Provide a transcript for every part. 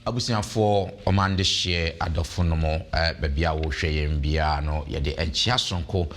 Abusuafoɔ, ɔman dehyeɛ, adɔfo nom, baabi a wohwɛ yɛn biara no, yɛde nkyea sononko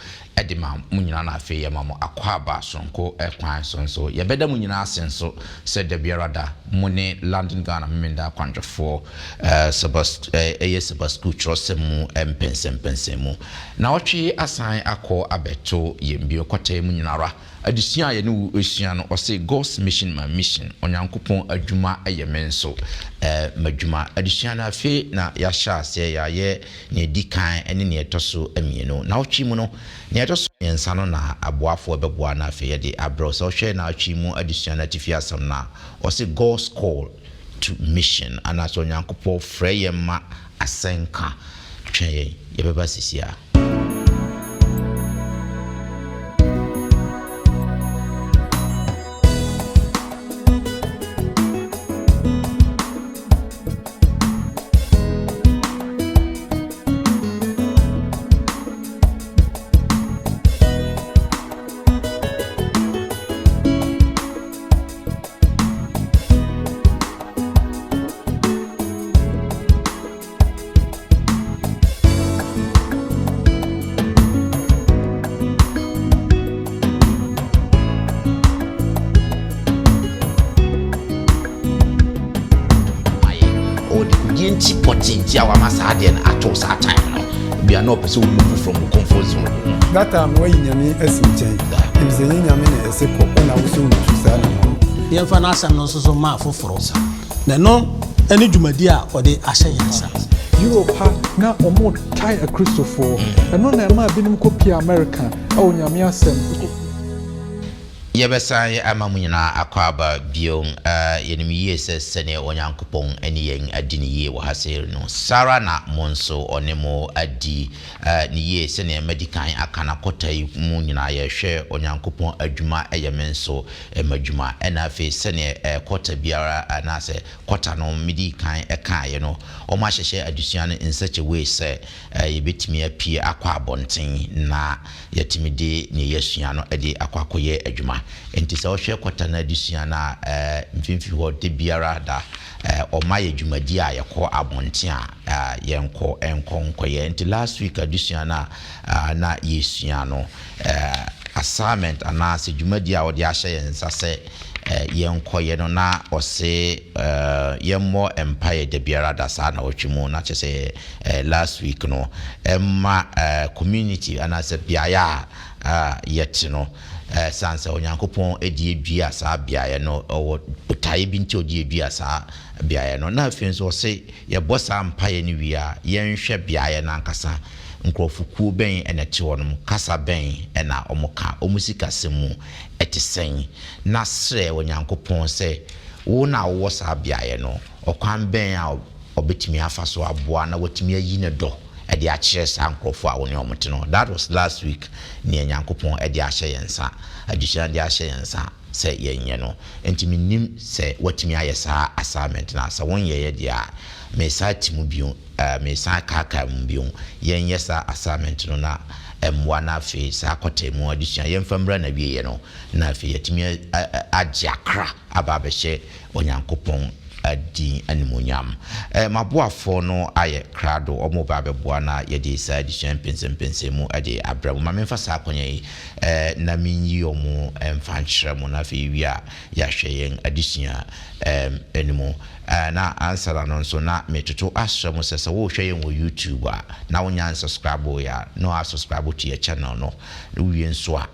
de ma mo nyinaa na afei yɛma mo akwaaba sononko kwan so nso. Yɛbɛda mo nyinaa ase nso sɛ da biara da mo ne London Ghana Memenda akwanhwɛfoɔ ɛyɛ Saba Sukuu kyerɛwsɛm mu mpɛnsɛmpɛnsɛn mu. Naawɔtwe asan akɔ abɛto yɛn bio kɔtɛɛ mu nyinara. Adesua a yɛne wo resua no, ɔse God's mission my mission, Onyankopɔn adwuma yɛ me nso m'adwuma. Adesua no afei na yɛahyɛ aseɛ, yɛayɛ nea ɛdi kan ne nea ɛtɔ so mmienu. Naawɔtwe mu no, nea ɛtɔ so mmiɛnsa no na aboafoɔ bɛboa na afei yɛde abrɛ wo. Sɛ wohwɛ naawɔtwe mu adesua no atifi asɛm no a, ɔse God's call to mission, anaasɛ Onyankopɔn frɛ yɛn ma asɛnka. Twɛn yɛn, yɛbɛba seesei ara. Ɔwɔ deɛ nti pɔtee nti a wama saa adeɛ no ato saa time no bia na ɔpɛ sɛ wo move from wo comfort zone. That time wayi Nyame asi nkyɛn efisɛ ɛnyɛ Nyame na ɛse kɔ ɛna wo so wotu saa na ma. Yɛmfa n'asɛm no nso so mma afoforo, na ɛno ne dwumadi a ɔde ahyɛ yɛn nsa. Europe ha na ɔmo tae akristofoɔ ɛno na ɛmaa binom kɔ pie America ɛwɔ Nyame asɛm. Yɛbɛsan ama mo nyinaa akwaaba bio. Yɛnim yie sɛ sɛdeɛ Onyankopɔn ne yɛn adi no yie wɔ ha sei no, saa ara na mo nso ɔne mo adi no yie. Sɛdeɛ madi kan aka no, akɔta yi mu nyinaa yɛrehwɛ Onyankopɔn adwuma yɛ me nso m'adwuma. Ɛna afei sɛdeɛ kɔta biara anaasɛ kɔta no medii kan kaeɛ no, wɔahyehyɛ adesua no in such a way sɛ yɛbɛtumi apue akɔ abɔnten na yɛatumi de nea yɛasua no de akɔ akɔyɛ adwuma. Enti sɛ wohwɛ kɔta no adesua no a, mfimfini hɔ da biara da, wɔma yɛ dwumadi a yɛkɔ abɔnten a yɛnkɔ nkɔ nkɔyɛ. Enti last week adesua no a na yɛsua no, assignment anaasɛ dwumadi a wɔde ahyɛ yɛn nsa sɛ yɛnkɔyɛ no, na ɔse yɛmmɔ mpaeɛ da biara da saa nnawɔtwe mu, na kyerɛ sɛ last week no ɛma community anaasɛ beaeɛ a yɛte no, sane sɛ Onyankopɔn de adua saa beaeɛ no, ɔwɔ botaeɛ bi nti ɔde adua saa beaeɛ no. Na afei nso ɔse yɛbɔ saa mpaeɛ no wie a, yɛnhwɛ beaeɛ no ankasa, nkurɔfokuo bɛn na ɛte hɔ nom, kasa bɛn na wɔka, wɔn sikasɛm mu ɛte sɛn, na srɛ Onyankopɔn sɛ wo na wowɔ saa beaeɛ no, ɔkwan bɛn a ɔbɛtumi afa so aboa na watumi ayi ne dɔ de akyerɛ saa nkorɔfoɔ a wo ne wɔn te no. That was last week, nea Nyankopɔn de ahyɛ yɛn nsa, adesua de ahyɛ yɛn nsa sɛ yɛnyɛ no. Nti mennim sɛ woatumi ayɛ saa assignment no a, sɛ wonyɛeɛ deɛ a, meresan ati mu bio, meresan akaakae mu bio, yɛnyɛ saa assignment no na ɛmmoa na afei saa kɔtɛɛ mu adesua yɛmfa mmra n'awieɛ no, na afei yɛatumi agye akra aba abɛhyɛ Onyankopɔn din animuonyam. M'aboafoɔ no ayɛ krado, wɔreba abɛboa na yɛde saa adesua mpɛnsɛmpɛnsɛn mu de abrɛ mo. Ma memfa saa akwannya yi na menyi wɔn mfa nkyerɛ mo, na afei yɛwie a yɛahwɛ yɛn adesua no mu. Na ansa na no nso, na metoto asrɛ mo sɛ, sɛ worehwɛ yɛn wɔ YouTube a, na wonnya nsubscribe a, na woasubscribe to yɛn channel no. Wowie nso a,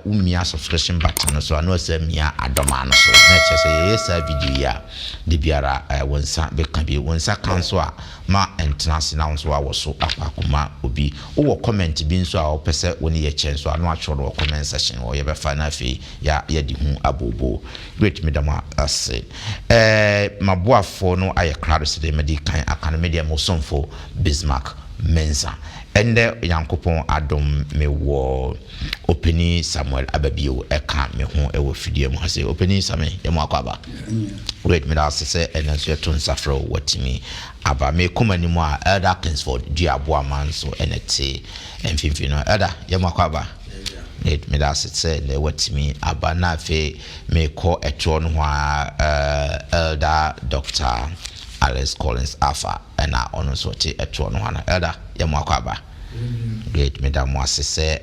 wo mia subscription button no so a na ɔsɛ mia adɔma no so na ɛkyerɛ sɛ yɛyɛ saa video yi a da biara wo nsa bɛka bi. Wo nsa ka nso a ma ɛntena ase na wo nso wawɔ so akɔ akɔma obi. Wowɔ comment bi nso a wopɛ sɛ wo ne yɛ kyɛ nso a na watwerɛ no wɔ comment section hɔ, yɛbɛfa na afei ya yɛde hu abooboo. Great, meda mo ase. Maboafoɔ no ayɛ krado sɛdeɛ madi kan aka no, medeɛ mo somfo Bismarck Mensah. Ɛndɛ Nyankopɔn adom me wɔ Opanin Samuel aba bio ɛka me ho wɔ fidua mu ha sei. Opanin Same, yɛ mo akɔ aba. Great, meda ase sɛ ɛnɛ nso yɛto nsa frɛ wo watumi aba. Me kɔ m'anim a Elder Kingsford Dua Boama nso ɛna ɛte mfimfini no. Elder, yɛ mo akɔ aba. Great, meda ase sɛ ɛnɛ watumi aba. Na afei mekɔ ɛtoɔ no ho a Elder Doctor. Alex Collins Afa ɛna ɔno nso te ɛtoɔ no ho ano. Elder, yɛ mo akɔ aba. Great, meda mo ase sɛ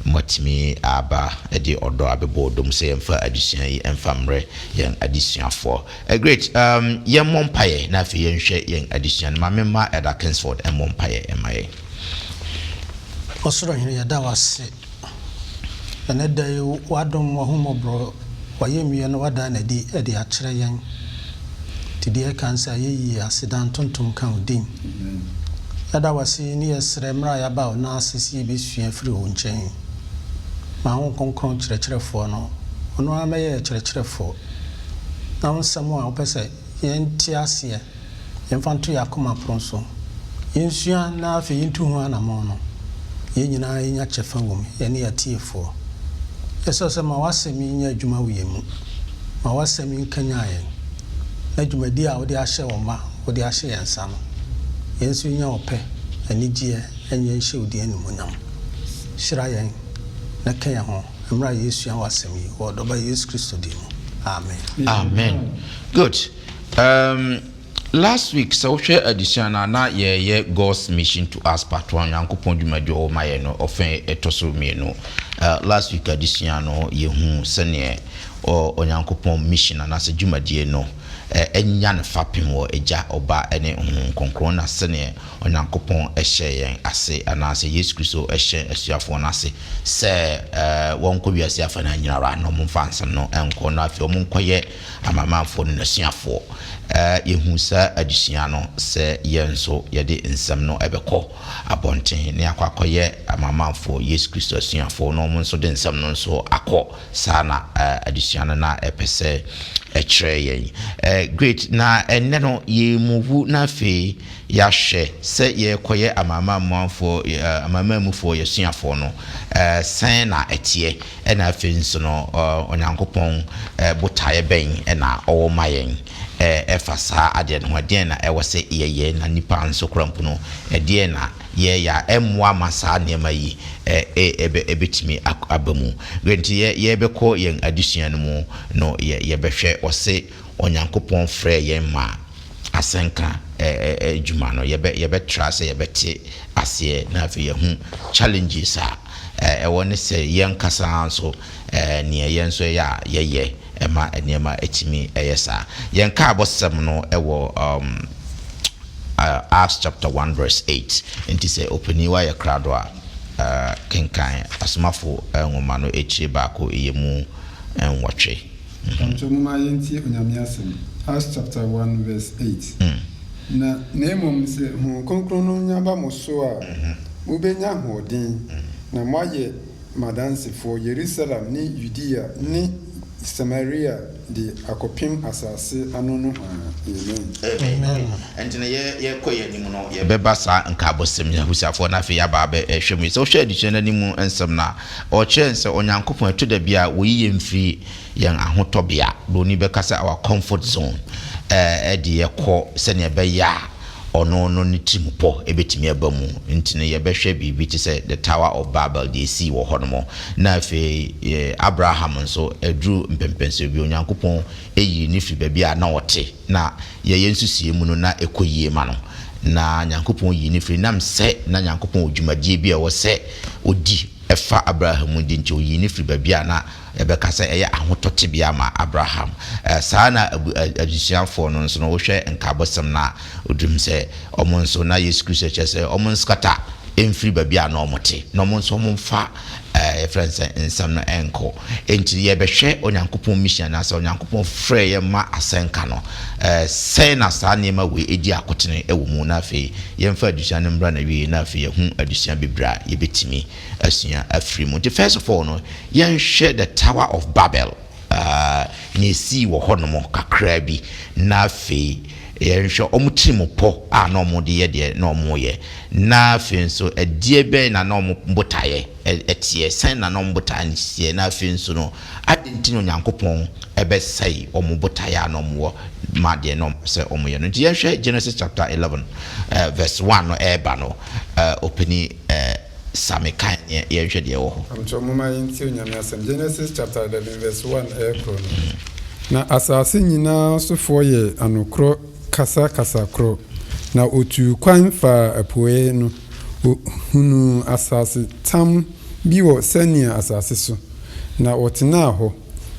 moatumi aba de ɔdɔ abɛbɔ ɔdɔ mu sɛ yɛmfa adesua yi ɛmfa mmerɛ yɛn adesuafoɔ. Great, yɛmmɔ mpaeɛ na afei yɛnhwɛ yɛn adesua no. Ma memma Elder Kingsford ɛmmɔ mpaeɛ ɛma yɛn. Ɔsoro Hene, yɛda wo ase ɛnɛ da yi. W'adom, w'ahummɔborɔ, w'ayɛmmie no wada n'adi de akyerɛ yɛn, nti deɛ ɛka sɛ ayɛyie, aseda, ntontom ka wo din. Yɛda wo ase ne yɛsrɛ, mmerɛ a yɛaba wo na ase sɛ yɛbɛsua firi wo nkyɛn, ma wo Kronkron kyerɛkyerɛfoɔ no, ɔno ara mɛyɛ kyerɛkyerɛfoɔ, na wo nsɛm a wopɛ sɛ yɛnte aseɛ, yɛmfa nto yɛ akoma pono so, yɛnsua, na afei yɛntu ho anammɔn no, yɛn nyinaa yɛnya kyɛfa wɔ mu, yɛne yɛatiefoɔ. Yɛsɛ sɛ ma w'asɛm yi nyɛ adwuma wɔ yɛn mu, ma w'asɛm yi nkanyan yɛn, na dwumadi a wode ahyɛ wɔn ma wode ahyɛ yɛn nsa no, yɛn nso nya ɔpɛ, anigyeɛ, ɛnyɛ nhyɛ wo din animuonyam. Hyira yɛn na ka yɛn ho mmerɛ a yɛsua w'asɛm yi, wɔ ɔdɔba Yesu Kristo din mu, amen. Amen. Good. Last week, sɛ wohwɛ adesua no a, na yɛyɛ God's Mission to Us Part 1, Nyankopɔn dwumadi ɔwɔ ma yɛ no ɔfɛn ɛtɔ so mmienu. Last week adesua no, yɛhu sɛneɛ Onyankopɔn mission anaasɛ dwumadie no ɛnya ne fapem wɔ Agya, Ɔba ne Honhom Kronkron, na sɛneɛ Onyankopɔn ɛhyɛ yɛn ase anaasɛ Yesu Kristo ɛhyɛ asuafoɔ no ase sɛ wɔnkɔ wiase afa no nyinara na ɔmomfa nsɛm no ɛnkɔ, na afei ɔmo nkɔyɛ amamanfoɔ no n'asuafoɔ. Yɛhu saa adesua no sɛ yɛn nso yɛde nsɛm no ɛbɛkɔ abɔnten ne akɔ akɔyɛ amamanfoɔ Yesu Kristo asuafoɔ, na ɔmo nso de nsɛm no nso akɔ. Saa na adesua no na ɛpɛ sɛ ɛkyerɛ yɛn. Great. Na ɛnnɛ no yɛmuvu na afei yɛahwɛ sɛ yɛrekɔyɛ amanamanmufoɔ amanamanmufoɔ yɛsuafoɔ no, sɛn na ɛteɛ, ɛna afei nso no Onyankopɔn botaeɛ bɛn ɛna ɔwɔ ma yɛn ɛfa saa adeɛ no ho? Ɛdeɛn na ɛwɔ sɛ yɛyɛ, na nipa nso kora mpo no, ɛdeɛn na yɛyɛ a ɛmmoa ma saa nneɛma yi ɛbɛtumi aba mu? Nti yɛbɛkɔ yɛn adesua no mu no, yɛbɛhwɛ ɔse Onyankopɔn frɛ yɛn ma asɛnka adwuma no. Yɛbɛtra sɛ yɛbɛte aseɛ na afei yɛho challenges a ɛwɔ ne sɛ yɛn kasa nso neɛ yɛn nso ɛyɛ a yɛyɛ ɛma nneɛma ɛtumi ɛyɛ saa. Yɛn kaabɔsɛm no ɛwɔ Acts chapter 1 verse 8. Nti sɛ ɔpanin wayɛ krado a, kenkan Asomafo nwoma no akyire 1 ɛyɛ mu 8. Ntɔ moma yɛntie Onyame asɛm. Acts chapter 1 verse 8. Na mmom sɛ Honhom Kronkron no nya ba mo so a, mobɛnya ahoɔden, na moayɛ m'adansefoɔ Yerusalem ne Yudea ne Samaria de akɔpem asase ano no. Amen. Amen. Nti no yɛkɔ yɛn anim no, yɛbɛba saa nkaabɔsɛm yi, abusuafoɔ, na afei yɛaba abɛhwɛ mu. Sɛ wohwɛ adesua no anim nsɛm no a, ɔkyerɛ sɛ Onyankopɔn ɛto da bi a wɔyi yɛn firi yɛn ahotɔbea, broni bɛka sɛ our comfort zone, ɛde yɛkɔ sɛnea ɛbɛyɛ a ɔno no ne tirimupɔ ɛbɛtumi aba mu. Nti no yɛbɛhwɛ biribi te sɛ the Tower of Babel, deɛ ɛsii wɔ hɔ nom, na afei Abraham nso aduru mpɛmpɛnsoɔ bi, Onyankopɔn ɛyi ne firi baabi a na ɔte na yɛyɛ nsusuie mu no na ɛkɔ yie ma no, na Nyankopɔn yi ne firi nam sɛ na Nyankopɔn wɔ dwumadie bi a ɛwɔ sɛ ɔdi ɛfa Abraham mu di, nti ɔyi ne firi baabi a na yɛbɛka sɛ ɛyɛ ahotɔ tebea ma Abraham. Saa na abusuafoɔ no nso no, wohwɛ nkaabɔsɛm no a, ɔdum sɛ ɔmo nso na Yesu Kristo kyerɛ sɛ ɔmo nskata ɛmfiri baabi a na ɔmo te, na ɔmo nso ɔmo mfa yɛfrɛ no sɛ nsɛm no ɛnkɔ. Enti yɛbɛhwɛ Onyankopɔn mission anaasɛ Onyankopɔn frɛ yɛ ma asɛnka no, sɛn na saa nneɛma wei ɛdi akotene ɛwɔ mu, na afei yɛmfa adesua no mmra na wie, na afei yɛhu adesua bebree a yɛbɛtumi asua afiri mu. Nti first of all no, yɛnhwɛ the Tower of Babel, ne ɛsii wɔ hɔnom kakraa bi, na afei yɛnhwɛ ɔmo tirim pɔ a na ɔmo de yɛ deɛ na ɔmo yɛ, na afei nso ɛdeɛ bɛn na ɔmo botaeɛ ɛteɛ, sɛn na ɔmo botaeɛ no teɛ, na afei nso no adi nti na Onyankopɔn ɛbɛsɛe ɔmo botaeɛ a na ɔmo wɔ ma deɛ na ɔmo sɛ ɔmo yɛ no. Nti yɛnhwɛ Genesis chapter 11 verse 1 no ɛɛba no, ɔpani Sami kan, yɛnhwɛ deɛ ɛwɔ hɔ. Amkyɛ moma yɛntie Onyame asɛm. Genesis chapter 11 verse 1 ɛɛkorɔ no, na asase nyinaa sofoɔ yɛ anokorɔ. kasa kasa korɔ. Na ɔtuu kwan faa apueeɛ no, ɔhunuu asase tam bi wɔ Sinear asase so, na ɔtenaa hɔ.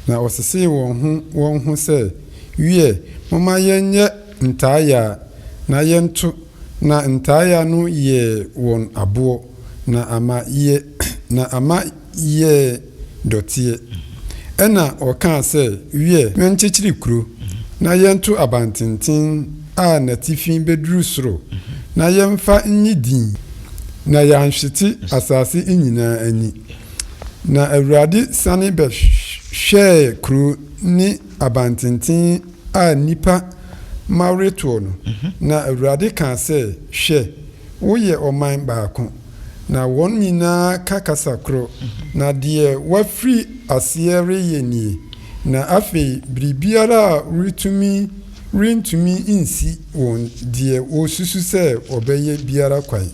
Na ɔsesee wɔn ho wɔn ho sɛ, Wiɛ, momma yɛnyɛ ntaayaa na yɛnto. Na ntaayaa no yɛɛ wɔn aboɔ, na ama yɛ na ama yɛɛ dɔteɛ. Ɛnna ɔkaa sɛ, Wiɛ, yɛnkyekyere kuro, na yɛnto abantenten a n'atifi bɛduru soro, na yɛmfa nnye din, na yɛanhwete asase nyinaa ani. Na Awurade sane bɛhwɛɛ kuro ne abantenten a nnipa ma retoɔ no, na Awurade kaa sɛ, Hwɛ, woyɛ ɔman baako, na wɔn nyinaa ka kasa korɔ, na deɛ wɔafiri aseɛ reyɛ nie, na afei biribiara a woretumi rentumi nsi wɔn deɛ wɔsusu sɛ wɔbɛyɛ biara kwan.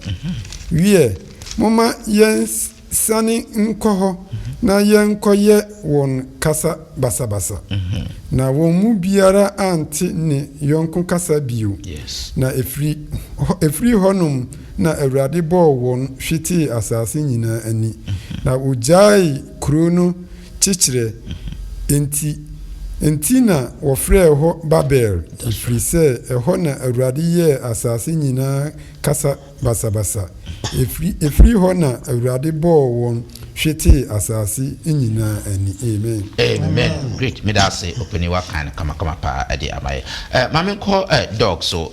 Wiɛ, momma yɛnsiane nkɔ hɔ na yɛnkɔyɛ wɔn kasa basabasa, na wɔn mu biara ante ne yɔnko kasa bio. Na ɛfiri ɛfiri hɔnom na Awurade bɔɔ wɔn hwetee asase nyinaa ani, na wɔgyaee kuro no kyekyerɛ. Enti na wɔfrɛɛ hɔ Babel, ɛfiri sɛ ɛhɔ na Awurade yɛɛ asase nyinaa kasa basabasa. Ɛfiri hɔ na Awurade bɔɔ wɔn hwetee asase nyinaa ani. Amen. Amen. Great. Meda ase, ɔpanin. Wakan no kamakama paa ɛde ama yɛ. Maame, nkɔ dɔg so.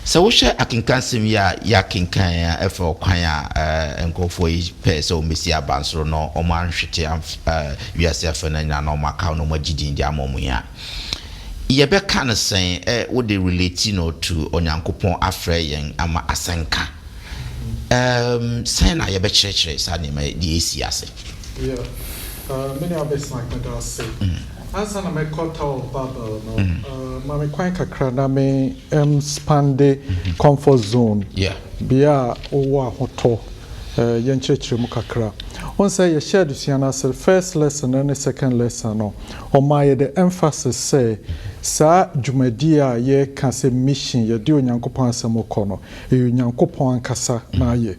Sɛ wohwɛ akenkansɛm yi a yɛakenkan a ɛfɛ ɔkwan a nkurɔfoɔ yi pɛɛ sɛ wɔmmɛsi abansoro no, wɔn anhwete wiase afɛ no nyinaa na wɔn aka na wɔn agye din de ama wɔn yi a, yɛbɛka no sɛn? Wode relate no to Onyankopɔn afrɛ yɛn ama asɛnka, sɛn na yɛbɛkyerɛkyerɛ saa nneɛma yi deɛ ɛsi ase? Yeah. Me nua Bismarck, meda ase. Ansa na mɛkɔ Tower of Babel no, ma me kwan kakra na me expand comfort zone. Bea a wowɔ ahotɔ, yɛnkyerɛkyerɛ mu kakra. Wɔn sɛ yɛhyɛ adesua no ase, first lesson no ne second lesson no, ɔmaa yɛ the emphasis sɛ saa dwumadie a yɛreka sɛ mission, yɛde Onyankopɔn asɛm kɔ no, ɛyɛ Onyankopɔn ankasa na ayɛ.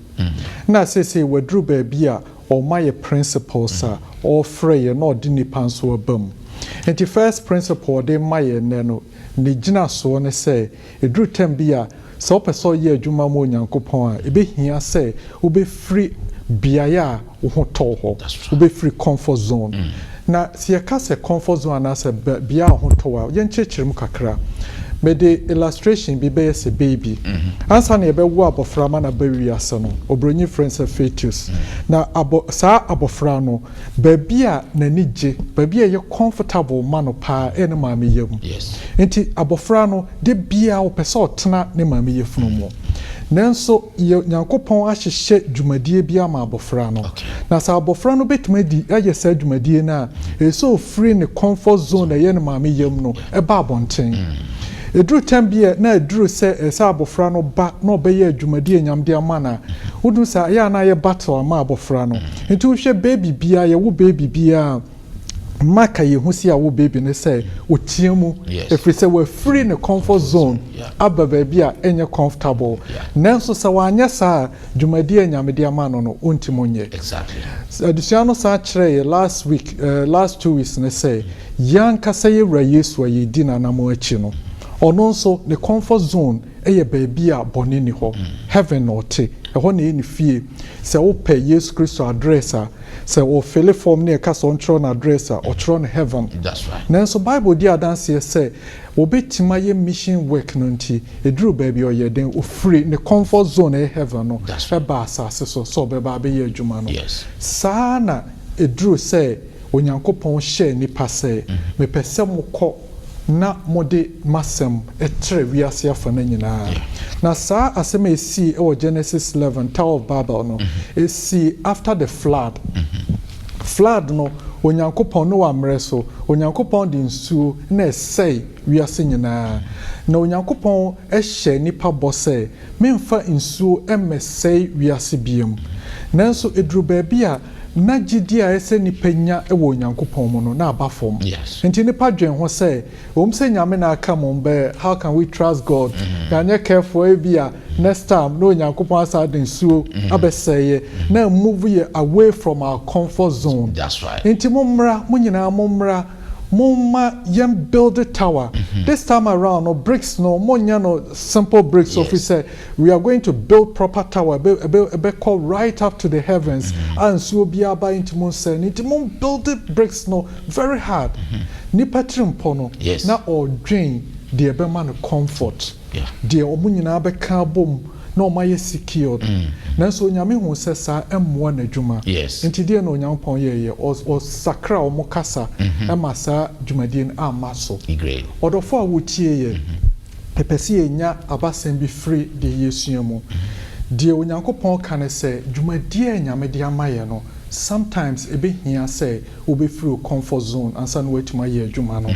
Na seesei waduru baabi a ɔma yɛ principles a ɔrefrɛ yɛ na ɔde nipa nso aba mu. Nti first principle ɔde ma yɛ nnɛ no, ne gyinasoɔ ne sɛ ɛduru time bi a sɛ wopɛ sɛ ɔyɛ adwuma ma Onyankopɔn a, ɛbɛhia sɛ wobɛfiri beaeɛ a wo ho tɔw hɔ, wobɛfiri comfort zone. Na sɛ yɛka sɛ comfort zone anaasɛ bea a wo ho tɔw a, yɛnkyerɛkyerɛ mu kakra. Mede illustration bi bɛyɛ sɛ baby. Ansa na yɛbɛwo abɔfra ma no aba wiase no, oburoni frɛ no sɛ fetus. Na abɔ saa abɔfra no, baabi a n'ani gye, baabi a ɛyɛ comfortable ma no paa, ɛyɛ ne maame yam. Nti abɔfra no de bia ɔpɛ sɛ ɔtena ne maame yafunu mu. Nanso yɛ Nyankopɔn ahyehyɛ dwumadie bi ama abɔfra no. Na sɛ abɔfra no bɛtumi adi ayɛ saa dwumadie no a, ɛyɛ sɛ ofiri ne comfort zone a ɛyɛ ne maame yam no ɛba abɔnten. Ɛduru time bi a na ɛduru sɛ ɛsɛ abɔfra no ba na ɔbɛyɛ adwumadie Nyame de ama no a, woduru sɛ ɛyɛ a na ayɛ battle ama abɔfra no. Nti wohwɛ baby biara, yɛwo baby biara, maka yɛhu si a wo baby no sɛ ɔtia mu, ɛfiri sɛ wafiri ne comfort zone aba baabi a ɛnyɛ comfortable. Nanso sɛ wanyɛ saa a, dwumadie a Nyame de ama no, ɔntimi nyɛ. Adesua no san kyerɛ yɛ last week, last 2 weeks ne sɛ yɛn ankasa yɛwura Yesu a yɛdi n'anammɔn akyi no, ɔno nso ne comfort zone ɛyɛ baabi a bɔne ni hɔ, heaven na ɔte ɛhɔ na ɛyɛ ne fie. Sɛ wopɛ Yesu Kristo address a, sɛ ɔfill form ne ɛka sɛ ɔntwerɛ no address a, ɔtwerɛ no heaven. That's right. Nanso Bible di adanseɛ sɛ wɔbɛtumi ayɛ mission work no nti, ɛduru baabi a ɔyɛ den, ɔfiri ne comfort zone a ɛyɛ heaven no ɛba asase so sɛ ɔbɛba abɛyɛ adwuma no. Saa na ɛduru sɛ Onyankopɔn hyɛɛ nipa sɛ, mepɛ sɛ mokɔ na mode m'asɛm ɛtrɛ wiase afa no nyinaa. Na saa asɛm a ɛsii ɛwɔ Genesis 11, Tower of Babel no, ɛsii after the flood. Flood no, Onyankopɔn, Noah mmerɛ so, Onyankopɔn de nsuo na ɛsɛe. wiase nyinaa. Na Onyankopɔn hyɛɛ nnipa bɔ sɛ, Meremfa nsuo mmɛsɛe wiase bio. Nanso ɛduru baabi a, na gyidie a ɛsɛ sɛ nnipa nya wɔ Onyankopɔn mu no, na aba fam. Enti nnipa dwen ho sɛ, ɛwom sɛ Nyame na aka mmom, but how can we trust God? Yɛanyɛ careful a, ebia next time na Onyankopɔn asan de nsuo abɛsɛe yɛ, na amove yɛ away from our comfort zone. Enti mommra, mo nyinaa mommra. Momma yɛn build tower. This time around no bricks no monyɛ no simple bricks o fisɛ we are going to build proper tower ɛbɛ ɛbɛ ɛbɛkɔ right up to the heavens a nsuo biara ba ɛntumi nsɛe no nti mo build bricks no very hard. Nipa tirimpɔ no na ɔredwen deɛ ɛbɛma no comfort. Deɛ wɔn nyinaa bɛka abom na wɔayɛ secured. Nanso Onyame huu sɛ saa mmoa n'adwuma. Nti deɛn na Onyankopɔn yɛeɛ? Ɔsakraa wɔn kasa ma saa dwumadie no amma so. Ɔdɔfoɔ a wotie yɛ, yɛpɛ sɛ yɛnya abasɛm bi firi deɛ yɛresua mu. Deɛ Onyankopɔn ka ne sɛ, dwumadie a Nyame de ama yɛn no, sometimes ɛbɛhia sɛ wobɛfiri wo comfort zone ansa na woatumi ayɛ adwuma no.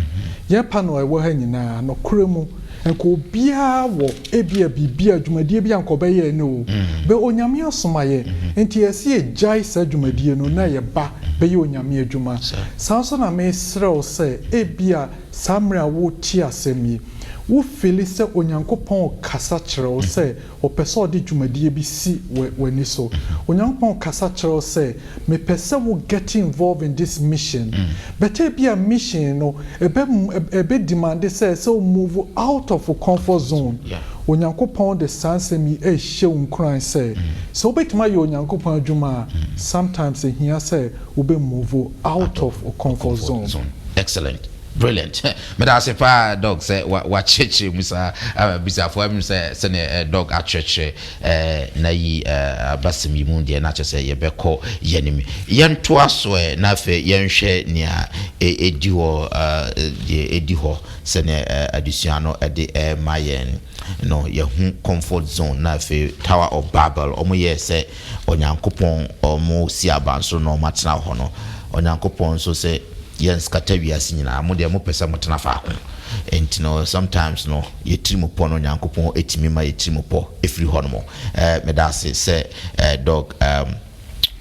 Yɛn panel a ɛwɔ ha nyinaa, nokorɛ mu, nka obiara wɔ ebia biribi a, dwumadie bi a nka ɔbɛyɛ ɛnnɛ o, but Onyame asoma yɛn, nti ɛsɛ sɛ yɛgyae saa dwumadie no na yɛba bɛyɛ Onyame adwuma. Saa nso na mesrɛ wo sɛ ebia saa mmerɛ a woretie asɛm yi, wo feeli sɛ Onyankopɔn rekasa kyerɛ wo sɛ Ɔpɛ sɛ ɔde dwumadie bi si w'ani so. Onyankopɔn kasa kyerɛ wo sɛ, mepɛ sɛ wo get involved in this mission. But ebia mission no, ɛbɛ ɛbɛ demande sɛ sɛ wo move out of wo comfort zone. Onyankopɔn de saa nsɛm yi rehyɛ wo nkuran sɛ, sɛ wobɛtumi ayɛ Onyankopɔn adwuma a, sometimes ɛhia sɛ wobɛ move out of wo comfort zone. Excellent. Brilliant. Meda ase paa Doc sɛ wakyerɛkyerɛ mu saa. Abusuafoɔ ɛm sɛ sɛdeɛ Doc akyerɛkyerɛ n'ayi abasɛm yi mu deɛ na kyerɛ sɛ yɛbɛkɔ yɛnim. Yɛntoa so ɛ na afei yɛnhwɛ nea ɛdi hɔ deɛ ɛdi hɔ sɛdeɛ adesua no ɛde ɛma yɛn no. Yɛhu comfort zone na afei Tower of Babel wɔn yɛɛ sɛ Onyankopɔn wɔn si abansoro na wɔn atena hɔ no. Onyankopɔn nso sɛ yɛn scatter wiase nyinaa, mo deɛ mo pɛ sɛ mo tena faako. Nti no sometimes no yɛ tiri mu pɔ no Onyankopɔn tumi ma yɛ tiri mu pɔ firi hɔ nom. Eh, meda ase sɛ eh, Doc um,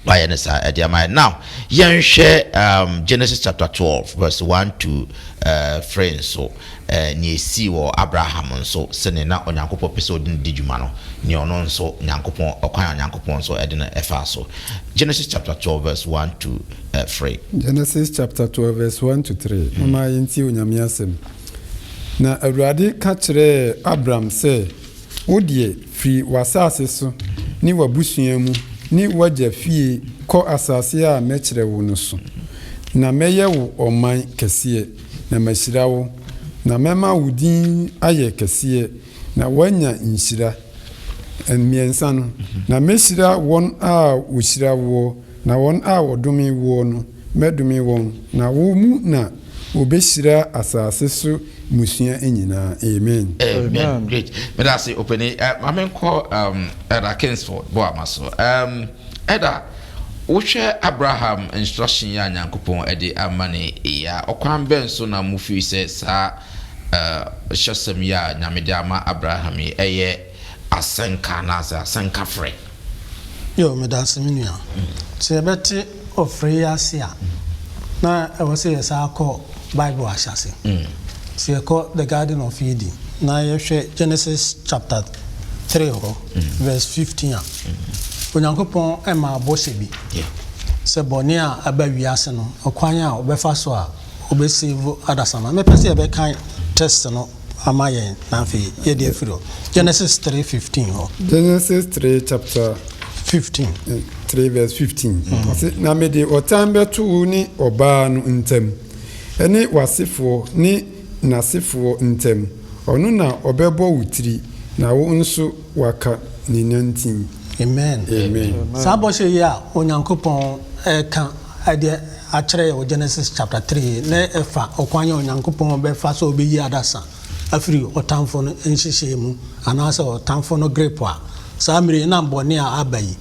wayɛ ne saa ɛde ama yɛ. Now yɛnhwɛ Genesis chapter 12 verse 1 to 3 nso. Nea esii wɔ Abraham nso, sɛnea na Onyankopɔn pɛ sɛ ɔde no di dwuma no, nea ɔno nso Nyankopɔn, ɔkwan a Onyankopɔn nso de no faa so. Genesis chapter 12 verse 1 to 3. Genesis chapter 12 verse 1 to 3, Momma yɛntie Onyame asɛm. Na Awurade ka kyerɛɛ Abram sɛ, Wo deɛ, firi w'asase so ne w'abusua mu ne w'agya fie kɔ asase a mɛkyerɛ wo no so, na mɛyɛ wo ɔman kɛseɛ. Na mahyira wo, na mɛma wo din ayɛ kɛseɛ, na woanya nhyira. Mmiɛnsa no, na mɛhyira wɔn a wɔhyira woɔ, na wɔn a wɔdome woɔ no, mɛdome wɔn, na wo mu na wɔbɛhyira asase so mmusua nyinaa. Amen. Amen. Great. Meda ase, Opanin. Uh, ma menkɔ Elder Kingsford Boama so. Elder, wohwɛ Abraham instruction yi a Nyankopɔn de ama no yi a, ɔkwan bɛn so na mo feel sɛ saa hyɛsɛm yi a Nyame de ama Abraham yi ɛyɛ asɛnka anaasɛ asɛnka frɛ? Yo, medase me nua. Sɛ yɛbɛte ɔfrɛ yi ase a, na ɛwɔ sɛ yɛsan kɔ Bible ahyɛase. Sɛ yɛkɔ the Garden of Eden na yɛhwɛ Genesis chapter 3 hɔ verse 15 a, Onyankopɔn maa bɔhyɛ bi sɛ bɔne a aba wiase no, ɔkwan a ɔbɛfa so a ɔbɛsave adasamma. Mepɛ sɛ yɛbɛkan text no ama yɛn na afei yɛde afiri hɔ. Genesis 3:15 hɔ. Genesis 3 chapter 15. 3 verse 15. Ɔse, na mede ɔtan bɛto wo ne ɔbaa no ntam, ne w'asefoɔ ne n'asefoɔ ntam. Ɔno na ɔbɛbɔ wo tiri, na wo nso waka ne nantin. Amen. Amen. Saa bɔhyɛ yi a Onyankopɔn reka de akyerɛ yɛn wɔ Genesis chapter 3 yi, na ɛfa ɔkwan a Onyankopɔn bɛfa so a ɔbɛyi adasa afiri ɔtamfo no nhyehyɛe mu anaasɛ ɔtamfo no grip a saa mmere yi nam bɔne a aba yi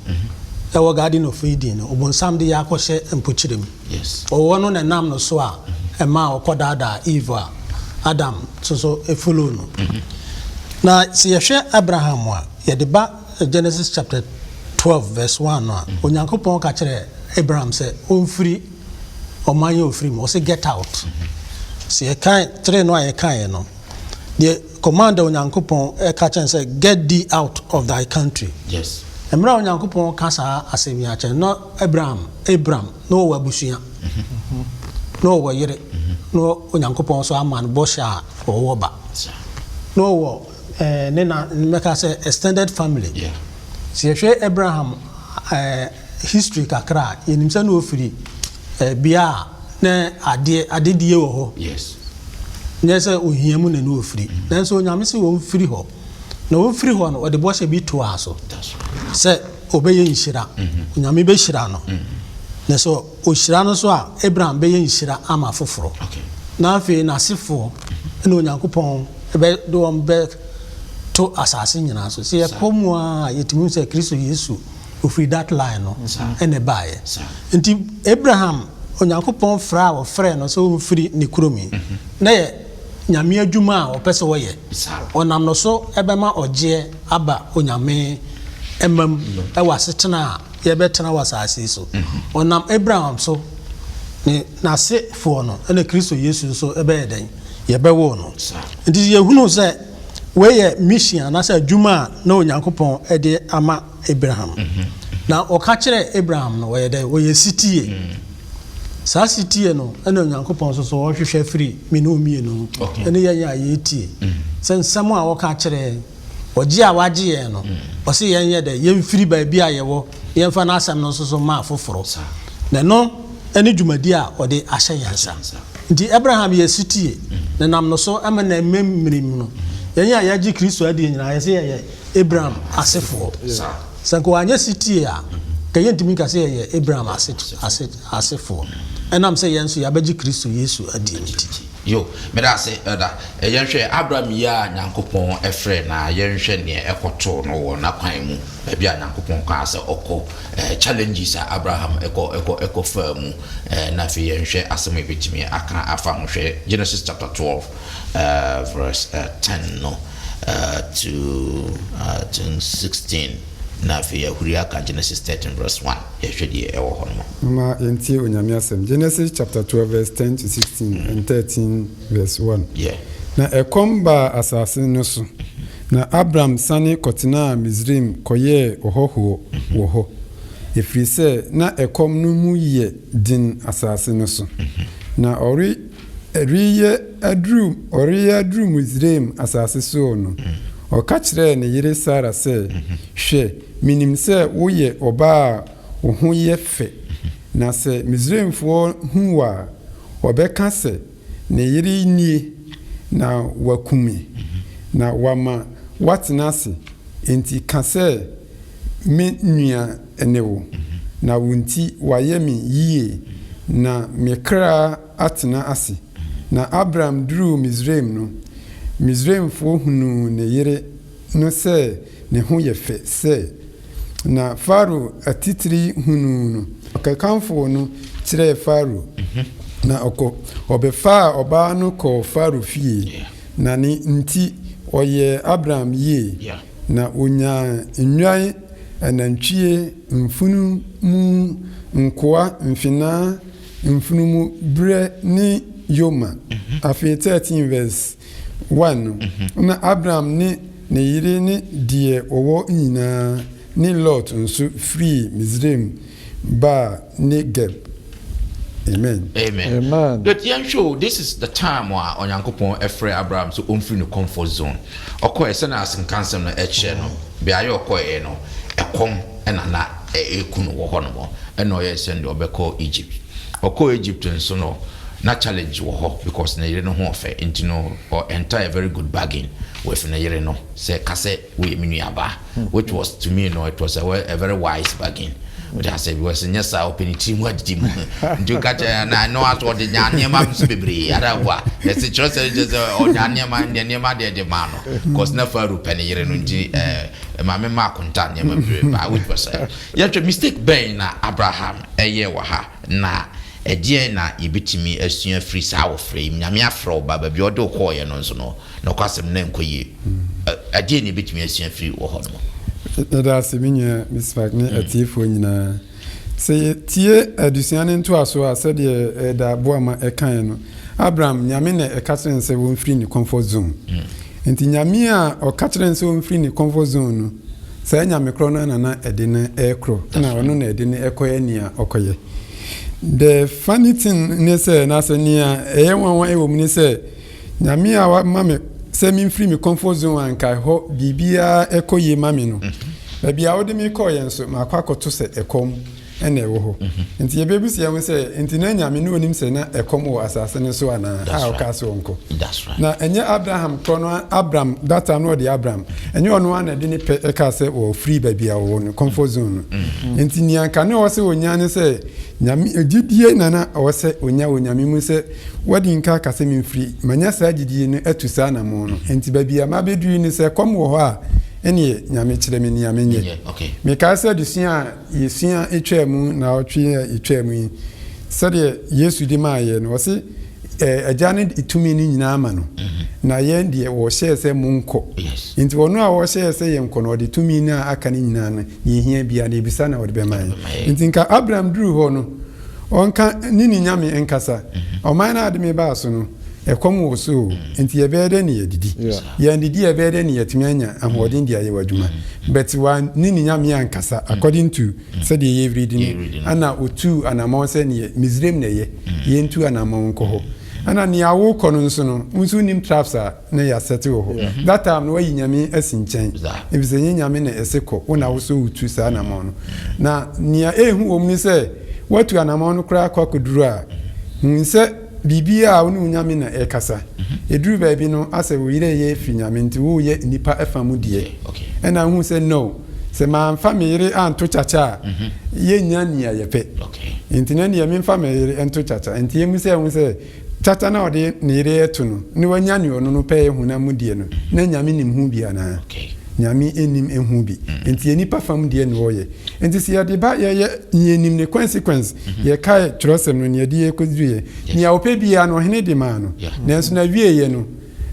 ɛwɔ Garden of Eden no, ɔbonsam de yɛ akɔhyɛ mpokyerɛ mu. Ɔwɔ no na ɛnam no so a ɛmaa ɔkɔdaadaa Eve a Adam nso so follow no. Na sɛ yɛhwɛ Abraham a, yɛde ba Genesis chapter 12 verse 1 no a, Onyankopɔn ka kyerɛ Abraham sɛ ɔmfiri ɔman yi a ɔfiri mu, ɔse get out. Sɛ yɛkan tere no a yɛkaeɛ no, deɛ command a Onyankopɔn ɛka kyerɛ no sɛ, "Get thee out of thy country." Mmerɛ a Onyankopɔn ka saa asɛm yi akyerɛ no, na Abraham na ɔwɔ abusua, na ɔwɔ yere, na Onyankopɔn nso ama no bɔhyɛ a ɔwɔ ba, na ɔwɔ ne na mɛka sɛ extended family. Sɛ yɛhwɛ Abraham history kakra a, yɛnim sɛ na ɔfiri bea a na adeɛ adedie wɔ hɔ. Nyɛ sɛ ohia mu na ne ɔfiri, nanso Onyame sɛ wɔmfiri hɔ, na wɔmfiri hɔ no, ɔde bɔhyɛ bi toaa so sɛ ɔbɛyɛ nhyira. Onyame bɛhyira no, na sɛ ɔhyira no so a, Abraham bɛyɛ nhyira ama foforɔ. Na afei n'asefoɔ na Onyankopɔn bɛ de wɔn bɛto asase nyinaa so. Sɛ yɛkɔ mu a, yɛtumi hu sɛ Kristo Yesu ofiri that line no ɛna ɛbaeɛ. Nti Abraham, Onyankopɔn frɛ a wɔfrɛ no sɛ ɔmfiri ne kurom yi, na yɛ Nyame adwuma a ɔpɛ sɛ wɔyɛ. Ɔnam no so ɛbɛma ɔgyeɛ aba Onyame ɛmam ɛwɔ asetena a yɛbɛtena wɔ asase yi so. Ɔnam Abraham so ne n'asefoɔ no ɛna Kristo Yesu nso ɛbɛyɛ dɛn, yɛbɛwoo no. Nti yɛhunu sɛ wei yɛ mission anaasɛ adwuma a na Onyankopɔn ɛde ama Abraham. Na ɔka kyerɛ Abraham no, ɔyɛ dɛn? Ɔyɛ sitie. Saa sitie no ɛna Onyankopɔn nso so ɔhwehwɛ firi me ne mmienu ɛne yɛn a yɛtie sɛ nsɛm a wɔka kyerɛ yɛn, ɔgye a wagye yɛn no, ɔse yɛn yɛ dɛ yɛmfiri baabi a yɛwɔ, yɛmfa n'asɛm no nso so ma afoforɔ, na ɛno ɛne dwumadi a ɔde ahyɛ yɛn nsa. Nti Abraham yɛ sitie na nam no so ɛma na mmemmiri mu no, yɛn a yɛagye Kristo adi nyinaa, yɛsɛ yɛyɛ Abraham asefoɔ. Sɛ nka wanyɛ sitie a, ka yɛntumi nka sɛ yɛyɛ Abraham asefoɔ, ɛnam sɛ yɛn nso yɛabɛgye Kristo Yesu adi nti. Yo, meda ase, ɛda. Yɛnhwɛ Abraham yi a Nyankopɔn ɛfrɛ, na yɛnhwɛ neɛ ɛkɔtoo no wɔ n'akwan mu, baabi a Nyankopɔn kaa sɛ ɔkɔ, challenges a Abraham ɛkɔ faa mu, na afei yɛnhwɛ asɛm a yɛbɛtumi aka afa ho. Hwɛ Genesis chapter 12 verse 10 no to 16, na afei yɛahuri aka Genesis 13 verse 1. Yɛhwɛ deɛ ɛwɔ hɔ no. Mama yɛntie Onyame asɛm. Genesis chapter 12 verse 10 to 16 and 13 verse 1. Na ɛkɔm baa asase no so, na Abram sane kɔtenaa Misraim kɔyɛɛ ɔhɔhoɔ wɔ hɔ, ɛfiri sɛ na ɛkɔm no mu yɛ den asase no so. Na ɔre ɔreyɛ aduru Misraim asase soɔ no, ɔka kyerɛɛ ne yere Sara sɛ, "Hwɛ, menim sɛ woyɛ ɔbaa a wo ho yɛ fɛ, na sɛ Misraimfoɔ hu wo a, wɔbɛka sɛ, 'Ne yere nie,' na wakum me, na wama woatena ase. Enti ka sɛ me nua ne wo, na wo nti wayɛ me yie, na me kra atena ase." Na Abram duruu Misraim no, Misraimfoɔ hunuu ne yere no sɛ ne ho yɛ fɛ sɛ. Na Farao atitiri hunuu no, ɔkɛkamfoo no kyerɛɛ Farao, na ɔkɔ ɔbɛfaa ɔbaa no kɔɔ Farao fie. Na ne nti ɔyɛɛ Abram yie, na onyaa nnwan, anantwie, mfunumu, nkoa, mfenaa, mfunumu berɛ ne yoma. Afei 13 verse 1 no, na Abram ne ne yere ne deɛ ɔwɔ nyinaa ne Lot nso firii Misraim baa Negeb. Amen. Amen. Amen. But yɛnhwɛ o, this is the time a Onyankopɔn ɛfrɛ Abraham sɛ ɔmfiri ne comfort zone. Ɔkɔɛ sɛnea asenkansɛm no ɛkyerɛ no, beaeɛ a ɔkɔɛ no, ɛkɔm ɛna na ɛku no wɔ hɔ nom, ɛna ɔyɛ sɛ deɛ ɔbɛkɔ Egypt. Ɔkɔ Egypt nso no, na challenge wɔ hɔ because ne yere no ho ɔfɛ, nti no ɔ enter a very good bargain with ne yere no sɛ, "Ka sɛ woyɛ me nuabaa," which was, to me no, it was a very wise bargain. Wode asɛ because nyɛ saa, ɔpɛ ne tiri mu adidi mu, nti woka kyerɛ na ɛno aso ɔde nya nneɛma nso bebree ara wo a ɛsɛ kyerɛ sɛ ɔnya nneɛma deɛ, nneɛma deɛ de maa no because na Pharaoh pɛ ne yere no. Nti maame ma akonta nneɛma bebree ba, which was yɛhwɛ mistake bɛn na Abraham ɛyɛ wɔ ha na. Ɛdeɛn na yɛbɛtumi asua afiri saa ɔfrɛ yi mu? Nyame afrɛ wo ba, baabi a ɔde wo kɔeɛ no nso no, nokwasɛm no na ɛnkɔ yie. Ɛdeɛn na yɛbɛtumi asua afiri wɔ hɔ nom? Yɛda ase me nua Bismarck ne atiefoɔ nyinaa. Sɛ yɛtie adesua no ntoasoɔ a, sɛdeɛ Ɛda Boama ɛkaeɛ no, Abraham, Nyame na ɛka kyerɛɛ no sɛ wɔmfiri ne comfort zone. Nti Nyame a ɔka kyerɛɛ no sɛ ɔmfiri ne comfort zone no, saa Nyame korɔ no ara na na ɛde no rekorɔ, na ɔno na ɛde no rekɔyɛ nea ɔkɔyɛ. The funny thing ne sɛ, anaasɛ nea ɛyɛ nwanwa wɔ mu ne sɛ, Nyame a wama me sɛ memfiri me comfort zone a anka ɛhɔ biribiara kɔ yie ma me no, baabi a wode me kɔeɛ nso, makɔ akɔto sɛ ɛkɔm na ɛwɔ hɔ. Nti yɛbɛbisa yɛn ho sɛ, nti na Nyame no ɔnim sɛ na ɛkɔm wɔ asase no so anaa, a ɔkaa sɛ ɔnkɔ? Na ɛnyɛ Abraham korɔ no, Abram, that time na ɔde Abram, ɛnyɛ ɔno ara na ɛde ne pɛ kaa sɛ ɔfiri baabi a ɔwɔ no, comfort zone no. Nti nea anka na ɛwɔ sɛ ɔnya ne sɛ, Nyame, gyidie na na ɛwɔ sɛ ɔnya wɔ Nyame mu sɛ, Wadi nka aka sɛ memfiri, manya saa gyidie no atu saa anammɔn no, enti baabi a mabɛduru yi no sɛ ɛkɔm wɔ hɔ a, ɛneɛ Nyame kyerɛ me nea menyɛ. Mekae sɛ adesua a yɛsua twaa mu naawɔtwe a ɛtwaa mu yi, sɛdeɛ Yesu de maa yɛn no, ɔse Agya no de tumi no nyinaa ama no, na yɛn deɛ wɔhyɛɛ sɛ monkɔ. Enti ɔno a ɔhyɛɛ sɛ yɛnkɔ no, ɔde tumi no a aka no nyinaa no, deɛ ɛhia biara no, yɛbisa no a ɔde bɛma yɛn. Enti nka Abraham duruu hɔ no, Ɔnka ne ne nyame nkasa. Ɔman no a ɔde me baa so no, ɛkɔm wɔ so o, enti yɛbɛyɛ dɛn na yɛadidi? Yɛannidi a, ɛbɛyɛ dɛn na yɛatumi anya ahoɔden de ayɛ w'adwuma? But wanne ne nyame ankasa, according to sɛdeɛ yɛredi no, ɛna ɔtuu anammɔn sɛ neɛ Misraim na ɛyɛ, yɛntu anammɔn nkɔ hɔ. Ɛna nea wokɔ no nso no, wo nso wonnim traps a na yɛasɛte wɔ hɔ. That time no wayi Nyame asi nkyɛn, efisɛ ɛnyɛ Nyame na ɛse kɔ, wo na wosɛ wotu saa anamɔn no. Na nea ɛhu wɔ mu ne sɛ, woatu anamɔn no koraa kɔ akɔduru a, hu sɛ biribiara a wo ne wo Nyame na ɛrekasa. Ɛduru baabi no, asɛ wo yerɛ yɛ firi Nyame nti woreyɛ nnipa fa mu deɛ. Ɛna wohu sɛ no, sɛ mamfa me yere anto kyakya a, yɛnnya nea yɛpɛ. Nti na ɛndeɛ memfa me yere nto kyakya. Nti yɛmmu sɛ ɛho sɛ Kyakya no a ɔde ne yere reto no na wanya nea ɔno no pɛ honam mu deɛ no, na Nyame nim ho bi anaa? Nyame nnim ho bi. Nti yɛ nipa fam deɛ na ɔyɛ. Nti sɛ yɛde ba yɛyɛ yɛnim ne consequence, yɛkae twerɛsɛm no nea ɛde yɛkɔduruiɛ. Nea ɔpɛ biara no ɔhene de maa no. Nanso n'awieɛ no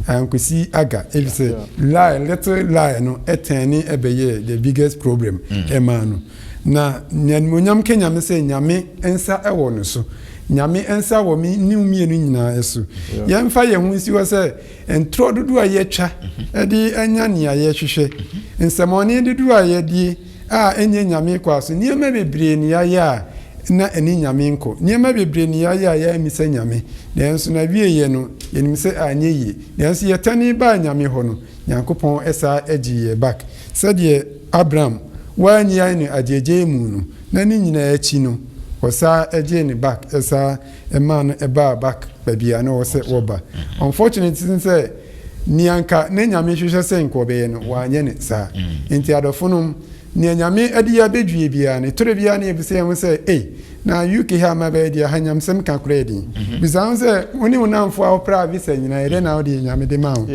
ankosi aga efisɛ lie, little lie no tɛnee bɛyɛɛ the biggest problem maa no. Na n'animuonyam ka Nyame sɛ Nyame nsa wɔ no so. Nyame nsa wɔ me ne wo mmienu nyinaa so. Yɛmfa yɛn ho nsi hɔ sɛ ntorɔ dodoɔ a yɛatwa de anya nea yɛhwehwɛ, nsɛmɔne dodoɔ a yɛadie a ɛnyɛ Nyame kwa so, nneɛma bebree ne yɛayɛ a na ɛne Nyame nkɔ, nneɛma bebree ne yɛayɛ a yɛammisa Nyame, nanso n'awieɛ no yɛnim sɛ anyɛ yie. Nanso yɛtane baa Nyame hɔ no, Nyankopɔn saa gyee yɛn back. Sɛdeɛ Abram wannyae no agyeegyee mu no, na ne nyinaa akyi no, wɔsaa gyee no back, saa maa no baa back baabi a na ɔwɔ sɛ wɔba. Unfortunately ne sɛ, nea anka na Nyame hwehwɛ sɛ nka ɔbɛyɛ no, wanyɛ no saa. Nti adɔfonom, nea Nyame de yɛn abɛdwie biara no, tore biara no yɛbisa yɛn ho sɛ, ei, Na UK ha ma bɛyɛ deɛ ha nyamsɛm ka koraa din. Bisa ho sɛ wo ne wo namfo a wopraa visa nyinaa ɛdɛn na wode Nyame de maa wo?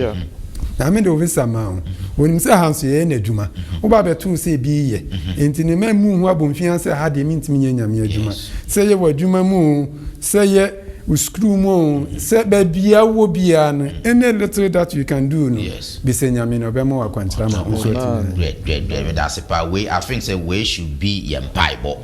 Nyame de wo visa maa wo. Onim sɛ ha nso yɛyɛ n'adwuma. Woba bɛtoo sɛ ebi yɛ. Enti ne mma mmu ho abomfiaa sɛ ha deɛ mentumi nyɛ Nyame adwuma. Sɛ yɛ w'adwuma mu oo, sɛ yɛ wo sukuu mu oo, sɛ baabi a wowɔ biara no, any little that you can do no, Bisa Nyame na ɔbɛma wo akwankyerɛ ama wo nso atumi ayɛ. Great great great meda ase paa wei I think sɛ wei should be yɛn mpaebɔ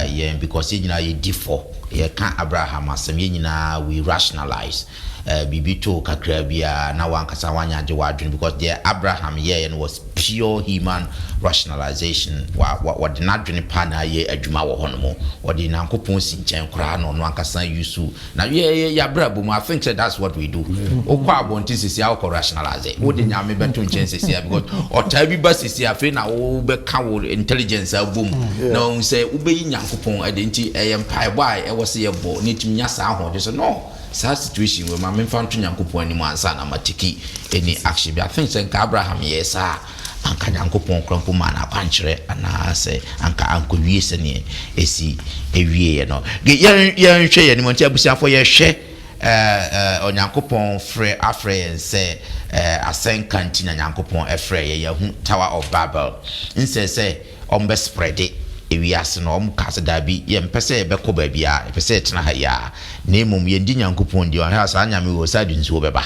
yɛn because yɛn nyinaa yɛdi fɔ yɛka Abraham asɛm yɛn nyinaa we rationalize biribi to kakra biara na wankasa wanya agye w'adwene because deɛ Abraham yɛeɛ no was pure human rationalization wa wa wɔde n'adwene paa na ayɛ adwuma wɔ hɔ nom wɔde Nyankopɔn si nkyɛn koraa na ɔno ankasa use Na yɛ yɛ y'abrabɔ mu, I think sɛ that's what we do. Wokɔ abɔnten sisi a wokɔ rationalize. Wode Nyame bɛto nkyɛn sisi a because ɔtaa bi ba sisi a afei na wobɛka wo intelligence abom na wahu sɛ wobɛyi Nyankopɔn ɛde nti ɛyɛ mpaebɔ a ɛwɔ sɛ yɛbɔ na ɛtumi nya saa ahoɔden sɛ no saa situation wei ma memfa nto Nyankopɔn anim ansa na ma take any action bi. I think sɛ nka Abraham yɛɛ saa a Anka Nyankopɔn koraa mpo maa no akwankyerɛ anaasɛ anka ankɔwie sɛdeɛ ɛsi wieɛ no. Yɛn yɛnhwɛ yɛn anim nti abusuafoɔ yɛhwɛ ɛɛ Onyankopɔn frɛ afrɛ yɛn sɛ ɛɛ asɛnka nti na Nyankopɔn ɛfrɛ yɛn yɛahu Tower of Babel nsɛ sɛ wɔn bɛ spreade. Ewiase no, wɔn kaa sɛ, Daabi, yɛmpɛ sɛ yɛbɛkɔ baabiara, yɛpɛ sɛ yɛtena ha yi ara, na mmom yɛndi Nyankopɔn di, ɔhwɛ a saa Nyame wei ɔsan de nsuo bɛba,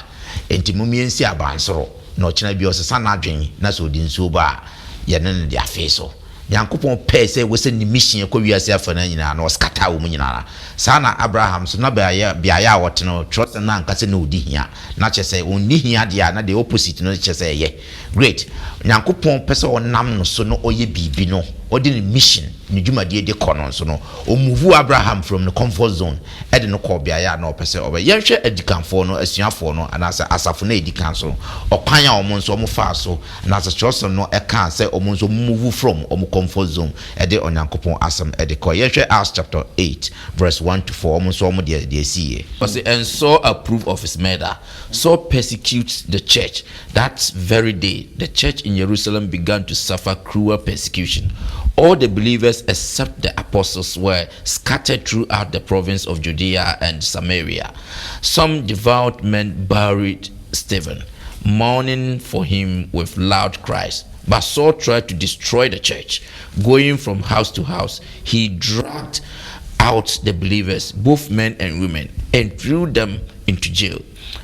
enti mom yɛnsi abansoro, na ɔkyena bi ɔsesa n'adwen, na sɛ ɔde nsuo ba a, yɛne no de afee so. Nyankopɔn pɛɛ sɛ ɛwɔ sɛ ne mission kɔ wiase afanaa nyinaa, na ɔscatter wɔn nyinaa. Saa na Abraham nso, na beaeɛ beaeɛ a ɔte no, twerɛsɛm no anka sɛ na ɔdi hia, na kyerɛ sɛ ɔnni hia deɛ a, na the opposite no kyerɛ sɛ ɛyɛ. Great. Nyankopɔn pɛ sɛ ɔnam no so na ɔyɛ biribi no, ɔde ne mission, ne dwumadie de kɔ no nso no, ɔmuvuu Abraham from ne comfort zone de no kɔɔ beaeɛ a na ɔpɛ sɛ ɔbɛ. Yɛnhwɛ adikanfoɔ no, asuafoɔ no, anaasɛ asafo no a ɛdi kan so no, ɔkwan a wɔn nso wɔfaa so, anaasɛ twerɛsɛm no kaa sɛ wɔn nso wɔmuvu from wɔn comfort zone de Onyankopɔn asɛm de kɔɔ. Yɛnhwɛ Acts chapter 8 verse 1 to 4, wɔn nso wɔn deɛ, deɛ ɛsiiɛ. Ɔse, And Saul approved of his murder. Saul persecutes the church. That very day, the church in Jerusalem began to suffer cruel persecution. All the believers except the apostles were scattered throughout the province of Judea and Samaria. Some devout men buried Stephen, mourning for him with loud cries. But Saul tried to destroy the church. Going from house to house, he dragged out the believers, both men and women, and threw them into jail.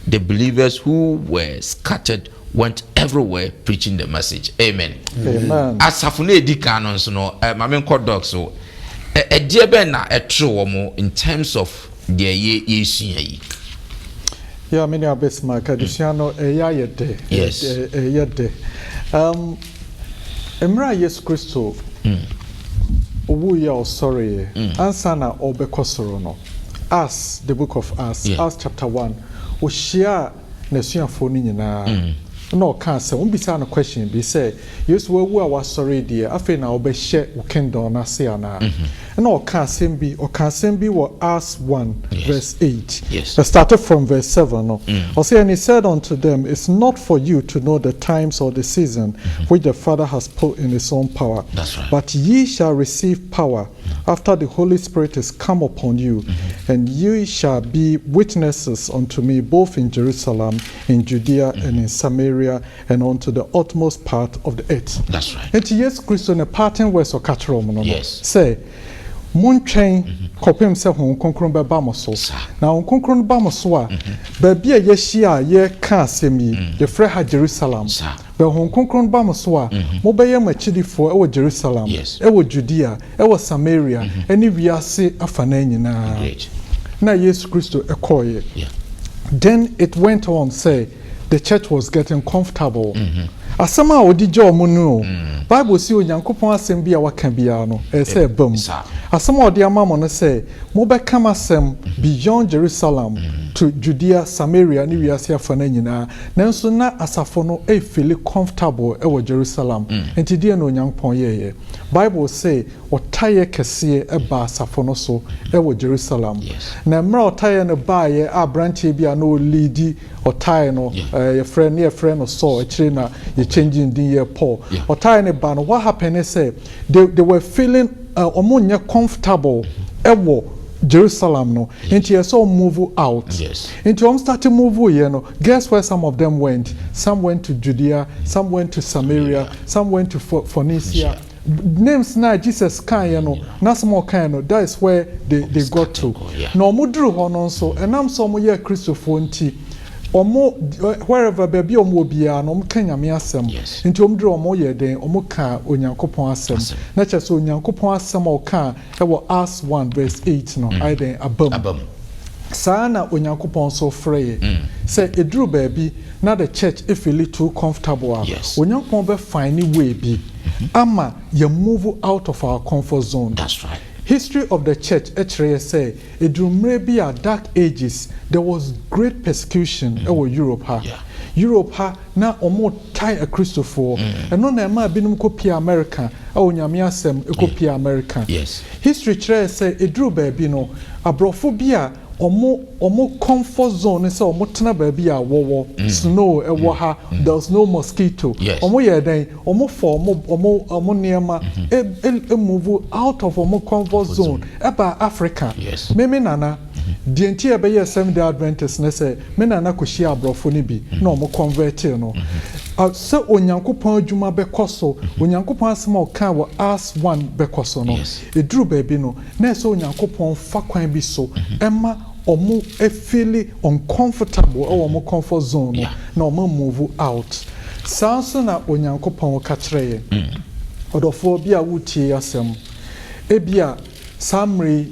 The believers who were scattered went everywhere preaching the message. Amen. Amen. Asafo no edi kan no nso no, eh, maame nkɔ dɔk so. Ɛdeɛ bɛn na ɛtoro wɔn in terms of deɛ yɛ yɛsua yi? Yeah, me nua Bismarck, adesua no ɛyɛ ayɛ dɛ. Ɛyɛ dɛ. Mmerɛ a Yesu Kristo owuiɛ a ɔsɔreeɛ ansa na ɔrebɛkɔ soro no, Acts, the book of Acts, Acts chapter 1, ɔhyiaa n'asuafoɔ no nyinaa na ɔkaa sɛ, wɔbisaa no question bi sɛ, Yesu wawu a wasɔre deɛ, afei na wobɛhyɛ wo kingdom no ase anaa? Ɛna ɔka asɛm bi, ɔka asɛm bi wɔ Acts 1 verse 8. It started from verse 7 no. Ɔsɛ, "And he said unto them, It's not for you to know the times or the season which the Father has put in his own power. That's right. But ye shall receive power after the Holy Spirit is come upon you, and ye shall be witnesses unto me both in Jerusalem, in Judea, and in Samaria, and unto the utmost part of the earth." That's right. Enti Yesu Kristo ne parting words ɔka kyerɛ wɔn no, sɛ montwɛn kɔpem sɛ Honhom Kronkron bɛba mo so. Na Honhom Kronkron ba mo so a, baabi a yɛahyia a yɛreka asɛm yi, yɛfrɛ ha Jerusalem. Bɛ Honhom Kronkron ba mo so a, mobɛyɛ mo akyidifoɔ ɛwɔ Jerusalem, ɛwɔ Judea, ɛwɔ Samaria, ɛne wiase afanan nyinaa. Na Yesu Kristo ɛkɔɔyɛ. Then it went on sɛ the church was getting comfortable. Asɛm a ɔde gya ɔmo no o, Bible si Onyankopɔn asɛm bi a waka biara no, ɛyɛ sɛ ɛba mu. Asɛm a ɔde ama mo no sɛ mobɛka m'asɛm beyond Jerusalem to Judea, Samaria ne wiase afa no nyinaa. Nanso na asafo no ɛfeel comfortable ɛwɔ Jerusalem. Nti deɛ na Onyankopɔn yɛɛyɛ? Bible sɛ ɔtaeɛ kɛseɛ ɛba asafo no so ɛwɔ Jerusalem. Na mmerɛ a ɔtaeɛ no baeɛ a, aberanteɛ bi a na ɔlead ɔtaeɛ no, yɛfrɛ ne yɛfrɛ no Saul, akyire na yɛchange din yɛ Paul. Ɔtaeɛ no ba no, what happened ne sɛ they were feeling ɔmo nyɛ comfortable ɛwɔ Jerusalem no, nti yɛ sɛ ɔmo move out. Nti ɔmo start move yɛ no, guess where some of them went? Some went to Judea, some went to Samaria, some went to Phoenicia. Names na Jesus kan yɛ no, n'asɛm a ɔkan no, that is where they got to. Na ɔmo duru hɔ no nso, ɛnam sɛ ɔmo yɛ Kristofoɔ nti, ɔmo wherever baabi a ɔmo wɔ biara no, ɔmo ka Nyame asɛm. Nti ɔmo duru, ɔmo yɛ den, ɔmo ka Onyankopɔn asɛm. Asɛm. Na kyerɛ sɛ Onyankopɔn asɛm a ɔka ɛwɔ Acts 1 verse 8 no ayɛ den aba mu. Aba mu. Saa na Onyankopɔn nso frɛ yɛ sɛ ɛduru baabi na the church feel too comfortable a, Onyankopɔn bɛ find way bi ama yɛ move out of our comfort zone. That's right. History of the church ɛkyerɛ yɛ sɛ ɛduru mmerɛ bi a, Dark Ages, there was great persecution ɛwɔ Europe ha. Europe ha na ɔmo tae Akristofoɔ. Ɛno na ɛma binom kɔpie America a Onyame asɛm ɛkɔpie America. History kyerɛ sɛ ɛduru baabi no, aborɔfo bi a ɔmo comfort zone ne sɛ ɔmo tena baabi a wɔwɔ snow ɛwɔ ha, there was no mosquito. Ɔmo yɛ dɛn? Ɔmo fɔ ɔmo nneɛma e move out of ɔmo comfort zone ɛba Africa. Meme nana Deɛ nti a ɛbɛyɛɛ Seventh Day Adventist ne sɛ me nana kɔhyiaa aborɔfo no bi na wɔn convertee no. Sɛ Onyankopɔn adwuma bɛkɔ so, Onyankopɔn asɛm a ɔkaa wɔ Acts 1 bɛkɔ so no, ɛduru baabi no, na ɛsɛ sɛ Onyankopɔn fa kwan bi so ma wɔn feeli uncomfortable wɔ wɔn comfort zone no na wɔn move out. Saa nso na Onyankopɔn ka kyerɛ yɛn. Ɔdɔfoɔ bi a woretie asɛm, ebia saa mmerɛ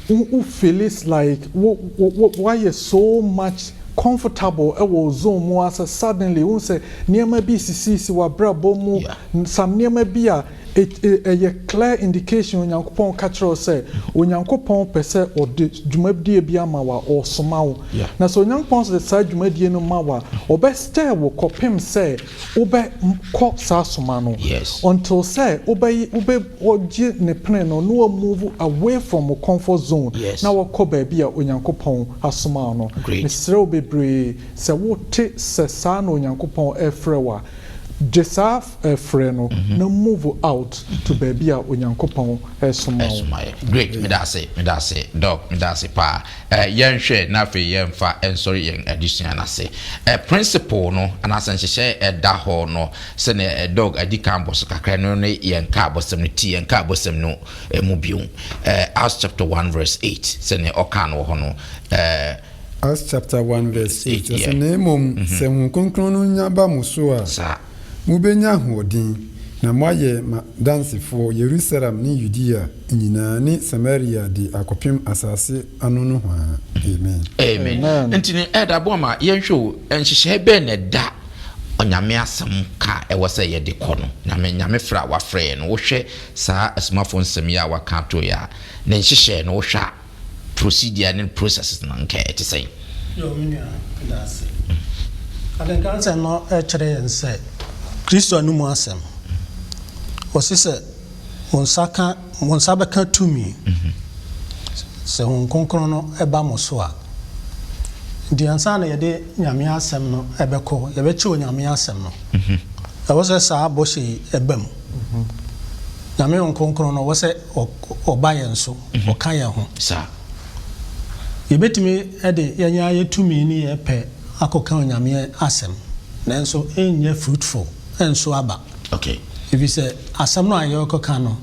yi wo wo feeli like wo wo woayɛ so much comfortable wɔ wo zone mu ara sɛ suddenly wohu sɛ nneɛma bi resisisisi w'abrabɔ mu, some nneɛma bi a ɛyɛ clear indication Onyankopɔn ka kyerɛ wo sɛ Onyankopɔn pɛ sɛ ɔde dwumadie bi ama wo a, ɔresoma wo. Na sɛ Onyankopɔn de saa dwumadie no ma wo a, ɔbɛ stir wo kɔpem sɛ wobɛ kɔ saa soma no. Until sɛ wobɛ wobɛ gye ne pene no na wa move away from wo comfort zone na wakɔ baabi a Onyankopɔn asoma wo no. Mesrɛ wo bebree sɛ wote sɛ saa na Onyankopɔn refrɛ wo a, Gye saa frɛ no na move out to baabi a Onyankopɔn resoma wo. Great, medase, medase Doc, medase paa. Eh, yɛnhwɛ na afei yɛmfa nsɔre yɛn adesua no ase. Eh, principle no anaasɛ nhyehyɛe a ɛda hɔ no sɛnea eh, Doc adi kan bɔ so kakra no ne yɛn nkaabɔsɛm no, ti yɛn nkaabɔsɛm no mu bio. Eh, Acts chapter 1 verse 8, sɛnea ɔkaa no wɔ hɔ no, eh, Acts chapter 1 verse 8, ɔse, Na mmom sɛ Honhom Kronkron no nya ba mo so a, mubenya ahoɔden, na moayɛ m'adansefoɔ Yerusalem ne Yudea nyinaa ne Samaria de akɔpem asase ano nohoa. Amen. Amen. Nti no, Elder Boamah, yɛnhwɛ o, nhyehyɛe bɛn na ɛda Onyame asɛm ka a ɛwɔ sɛ yɛde kɔ no? Nyame, Nyame frɛ a wafrɛ yɛn no, wohwɛ saa asomafoɔ nsɛm yi a waka ato yi a, ne nhyehyɛe no wohwɛ a, procedure ne processes no nka ɛte sɛn? Yo, me nua, meda ase. Akenkan nsɛm no kyerɛ yɛn sɛ Kristo anomu asɛm. Ɔse sɛ mo nsa ka, mo nsa bɛka tumi sɛ Honhom Kronkron no ba mo so a. Nti ansa na yɛde Nyame asɛm no bɛkɔ, yɛbɛkyɛ Onyame asɛm no, ɛwɔ sɛ saa bɔhyɛ yi ba mu. Nyame Honhom Kronkron no, ɔwɔ sɛ ɔba yɛn so. Ɔka yɛn ho. Saa. Yɛbɛtumi de yɛn ara yɛn tumi ne yɛn pɛ akɔka Onyame asɛm, nanso ɛnyɛ fruitful, ɛnso aba. Okay. Ɛfiri sɛ asɛm no a yɛrekɔka no,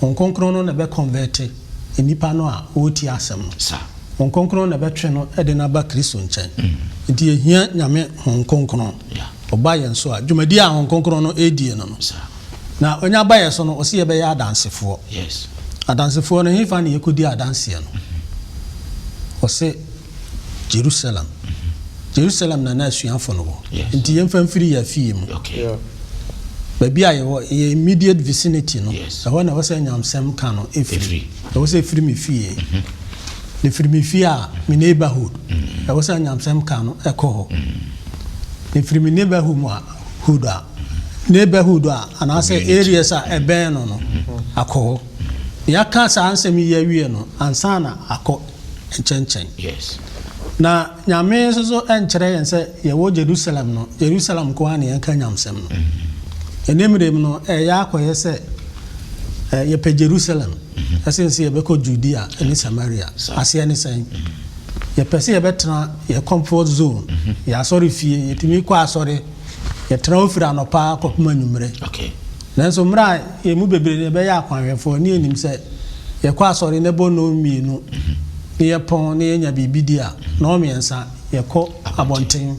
Honhom Kronkron no na ɛbɛ convert nnipa no a wɔretie asɛm no. Saa. Honhom Kronkron na ɛbɛtwe no de no aba Kristo nkyɛn. Nti yɛhia Nyame Honhom Kronkron. Yeah. Ɔba yɛn so a, dwumadie a Honhom Kronkron no redie no no. Saa. Na ɔnya ba yɛn so no, ɔse yɛbɛyɛ adansefoɔ. Yes. Adansefoɔ no, hefa na yɛkɔdi adanseɛ no? Ɔse Jerusalem. Jerusalem na na asuafo no wɔ. Yes. Nti yɛmfa mfiri yɛn afie mu. Okay. Yeah. Baabi a yɛwɔ, yɛ immediate vicinity no, Yes. ɛhɔ na ɛwɔ sɛ nyamsɛm ka no ɛfiri. Ɛfiri. Ɛwɔ sɛ ɛfiri me fie. Na ɛfiri me fie a, me neighborhood, ɛwɔ sɛ nyamsɛm ka no ɛkɔ hɔ. Na ɛfiri me neighborhood mu a, hood a, neighborhood a anaasɛ areas a ɛbɛn no no akɔ hɔ. Yɛaka saa nsɛm yi awie no ansa na akɔ nkyɛnkyɛn. Yes. Na Nyame nso so nkyerɛ yɛn sɛ yɛwɔ Jerusalem no, Jerusalem nko ara na yɛnka nyamsɛm no. Ɛnnɛ mmerɛ mu no, ɛreyɛ akɔyɛ sɛ yɛpɛ Jerusalem ɛsen sɛ yɛbɛkɔ Judea ne Samaria. Aseɛ ne sɛn? Yɛpɛ sɛ yɛbɛtena yɛn comfort zone, yɛn asɔrefie, yɛtumi kɔ asɔre, yɛtena hɔ firi anɔpa kɔpem anwummerɛ. Nanso mmerɛ a yɛn mu bebree no yɛbɛyɛ akwanhwɛfoɔ ne yɛnim sɛ yɛkɔ asɔre na ɛbɔ nnɔn mmienu ne yɛpɔn na yɛnya biribi di a, nnɔn mmiɛnsa yɛkɔ abɔnten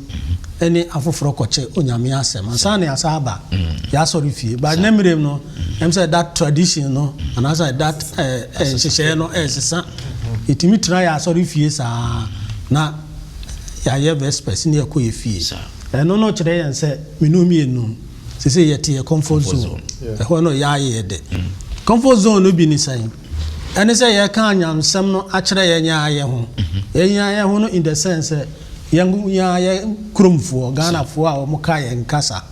ne afoforɔ kɔkyɛ Onyame asɛm ansa na yɛasan aba yɛn asɔrefie. But nnɛ mmerɛ mu no, ɛm sɛ that tradition no anaasɛ that nhyehyɛeɛ no ɛresesa. Yɛtumi tena yɛn asɔrefie saa na yɛayɛ vespers ne yɛkɔ yɛn fie. Ɛno no kyerɛ yɛn sɛ mene wo mmienu seesei yɛte yɛn comfort zone. Ɛhɔ no yɛ ayɛ dɛ. Comfort zone no bi ne sɛn? Ɛne sɛ yɛka anyamsɛm no akyerɛ yɛn ara yɛn ho. Yɛn ara yɛn ho no in the sense sɛ yɛn ara yɛn kuromfoɔ, Ghanafoɔ a wɔka yɛn kasa.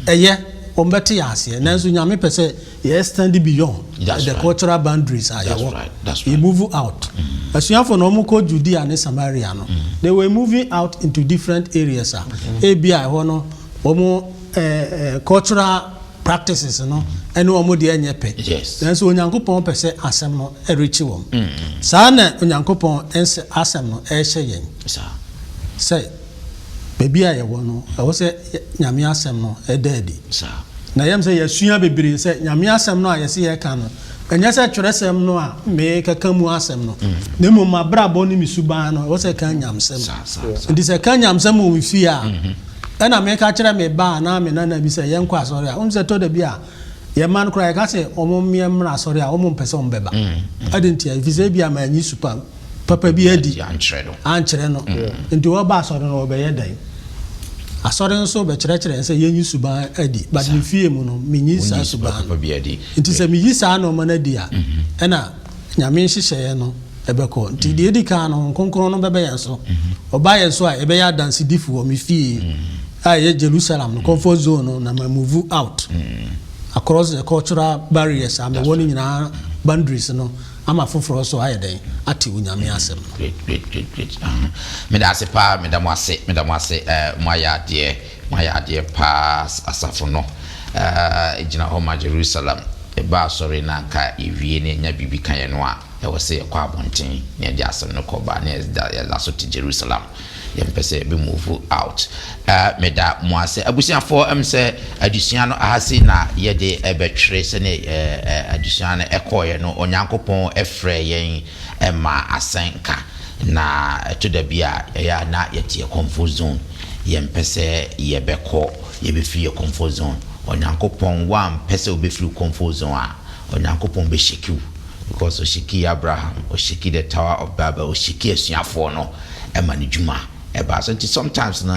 Ɛyɛ, wɔbɛte yɛn aseɛ. Nanso Nyame pɛ sɛ Yɛ extend beyond That's the right. cultural boundaries a That's yɛwɔ. right. That's Yɛ right. move out. Asuafo no wɔn kɔ Judea ne Samaria no, they were moving out into different areas a ebi a ɛhɔ no wɔn eh, eh, cultural practices no ɛne wɔn deɛ nyɛ pɛ. Nanso Onyankopɔn pɛ sɛ asɛm no ɛrekyi wɔn. Saa na Onyankopɔn ɛnsɛ asɛm no ɛrehyɛ yɛn sɛ baabi a yɛwɔ no, ɛwɔ sɛ Nyame asɛm no ɛda adi. Na yɛm sɛ yɛsua bebree sɛ Nyame asɛm no a yɛsɛ yɛka no, ɛnyɛ sɛ twerɛsɛm no a meekeka mu asɛm no, na mmom abrabɔ ne me suban no, ɛwɔ sɛ ka nyamsɛm. Nti sɛ ka nyamsɛm wɔ me fie a, ɛna meka kyerɛ me ba anaa me nana bi sɛ yɛnkɔ asɔre a, wohu sɛ tɔ da bi a yɛma no koraa yɛka sɛ ɔmo mmeɛ mmra asɔre a, ɔmo mpɛ sɛ ɔmo bɛba. Ade nti a, ɛfiri sɛ ebi a manyi su pa papa bi adi ankyerɛ no. Nti wɔba asɔre no, wɔbɛyɛ dɛn? Asɔre nso bɛkyerɛkyerɛ sɛ yɛnyi suban adi, but me fie mu no, menyi saa suban no. Nti sɛ meyi saa nneɛma no adi a, ɛna Nyame nhyehyɛeɛ no ɛbɛkɔ. Nti deɛ ɛdi kan no, Kronkron no bɛbɛ yɛn so. Ɔba yɛn so a, yɛbɛyɛ adansedifo wɔ me fie a ɛyɛ Jerusalem no, comfort zone no, na ma move out across the cultural barriers a mewɔ no nyinaa, boundaries no, ama foforɔ so ayɛ dɛn ate Onyame asɛm no. Great, great, great, great. Meda ase paa, meda mo ase, meda mo ase. Mo ayɛ adeɛ, mo ayɛ adeɛ paa. Asafo no gyina hɔ ma Jerusalem. Ɛba asɔre na nka yɛwie na yɛnya biribi ka yɛn no a, ɛwɔ sɛ yɛkɔ abɔnten na yɛde asɛm no kɔ ba na yɛda so te Jerusalem. Yɛmpɛ sɛ yɛbɛ move out. Meda mo ase, abusuafoɔ. Sɛ adesua no ahase na yɛde ɛbɛtwerɛ sɛne adesua no ɛkɔɔyɛ no, Onyankopɔn ɛfrɛ yɛn ɛma asɛnka, na ɛto da bi a ɛyɛ a na yɛte yɛ comfort zone. Yɛmpɛ sɛ yɛbɛkɔ, yɛbɛfiri yɛ comfort zone. Onyankopɔn, wampɛ sɛ wobɛfiri comfort zone a, Onyankopɔn bɛshake wo, because ɔshake Abraham, ɔshake the Tower of Babel, ɔshake asuafoɔ no ɛma ne dwuma ɛba so. Nti sometimes no,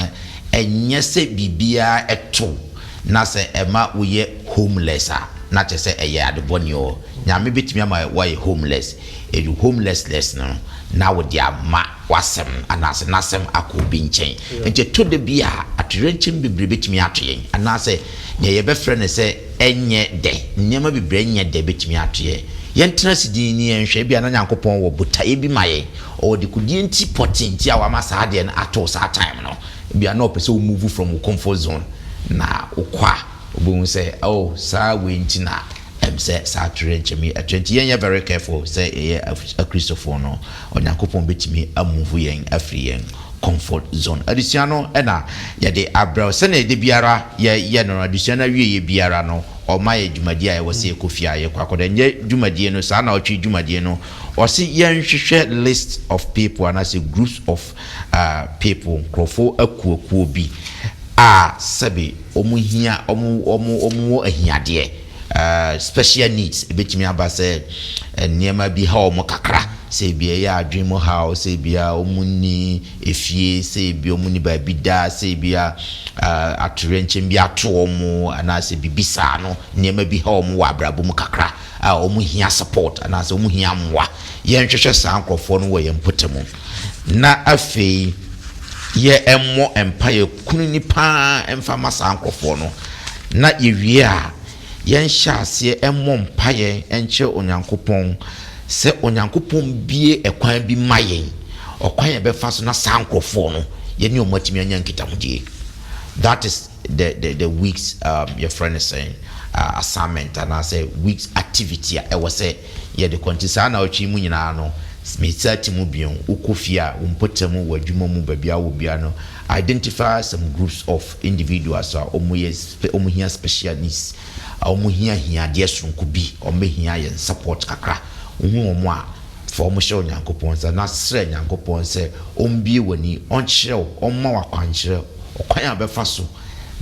ɛnyɛ sɛ biribiara ɛto na sɛ ɛma woyɛ homeless a, na kyerɛ sɛ ɛyɛ adebɔne o. Nyame bɛtumi ama woayɛ homeless. Ɛdu homelessness no na wode ama w'asɛm anaasɛ n'asɛm akɔ obi nkyɛn. Nti ɛtɔ da bi a, atoyerɛnkyɛm bebree bɛtumi ato yɛn, anaasɛ nea yɛbɛfrɛ no sɛ ɛnyɛ dɛ, nneɛma bebree ɛnyɛ dɛ bɛtumi ato yɛn. Yɛntena si din ni yɛnhwɛ, ebia na Nyankopɔn wɔ botaeɛ bi ma yɛn, ɔwɔ de kodie nti pɔte nti a wama saa adeɛ no ato saa time no. Ebia na ɔpɛ sɛ wo move from wo comfort zone, na wokɔ a, wobɛhu sɛ, oh, saa wei nti na sɛ saa atoyerɛnkyɛm yi ɛto. Nti yɛnyɛ very careful sɛ yɛyɛ Akristofoɔ no, Onyankopɔn bɛtumi amove yɛn afiri yɛn comfort zone. Adesua no ɛna yɛde abrɛw sɛnea yɛde biara yɛyɛ no. Adesua no awie yɛ biara no, ɔma yɛ dwumadie a ɛwɔ sɛ yɛkɔ fie a yɛkɔ akɔda. Nyɛ dwumadie no saa na ɔtwe dwumadie no, ɔse yɛnhwehwɛ list of people anaasɛ groups of people, nkurɔfoɔ akuakuo bi a sɛbi wɔn hia, wɔn wɔ ahiadeɛ, special needs. Ebɛtumi aba sɛ nneɛma bi ha wɔn kakra, sɛ ebi ɛyɛ adwene mu haw, sɛ ebi a wɔn ni efie, sɛ ebi wɔn ni baabi da, sɛ ebi a atoyerɛnkyɛm bi ato wɔn, anaasɛ biribi saa no, nneɛma bi ha wɔn wɔ abrabɔ mu kakra a wɔn hia support anaasɛ wɔn hia mmoa. Yɛnhwehwɛ saa nkurɔfoɔ no wɔ yɛn mpɔtam, na afei yɛ ɛmmɔ mpa yɛ kunu nipa mfa ma saa nkurɔfoɔ no. Na yɛwie a, yɛnhyɛ aseɛ ɛmmɔ mpa yɛn ɛnkyerɛ Onyankopɔn sɛ Onyankopɔn bie ɛkwan bi ma yɛn, ɔkwan yɛ bɛfa so na saa nkurɔfoɔ no yɛne wɔn atumi anya nkitahodie. That is the week's yɛfrɛ no sɛn, assignment anaasɛ week's activity a ɛwɔ sɛ yɛde kɔ. Nti saa na ɔtwe mu nyinaa no, mesa ti mu bio, wokɔ fie a, wo mpɔtam, wɔ adwuma mu, baabi a wɔ bia no, identify some groups of individuals a wɔn yɛ, wɔn hia special needs, a wɔn hia hiadeɛ soronko bi, wɔn bɛhia yɛn support kakra. Wohu wɔn a, fa wɔn hyɛ Onyankopɔn nsa na srɛ Nyankopɔn sɛ ɔmbie w'ani, ɔnkyerɛ wo, ɔmma wo akwankyerɛ, ɔkwan a bɛfa so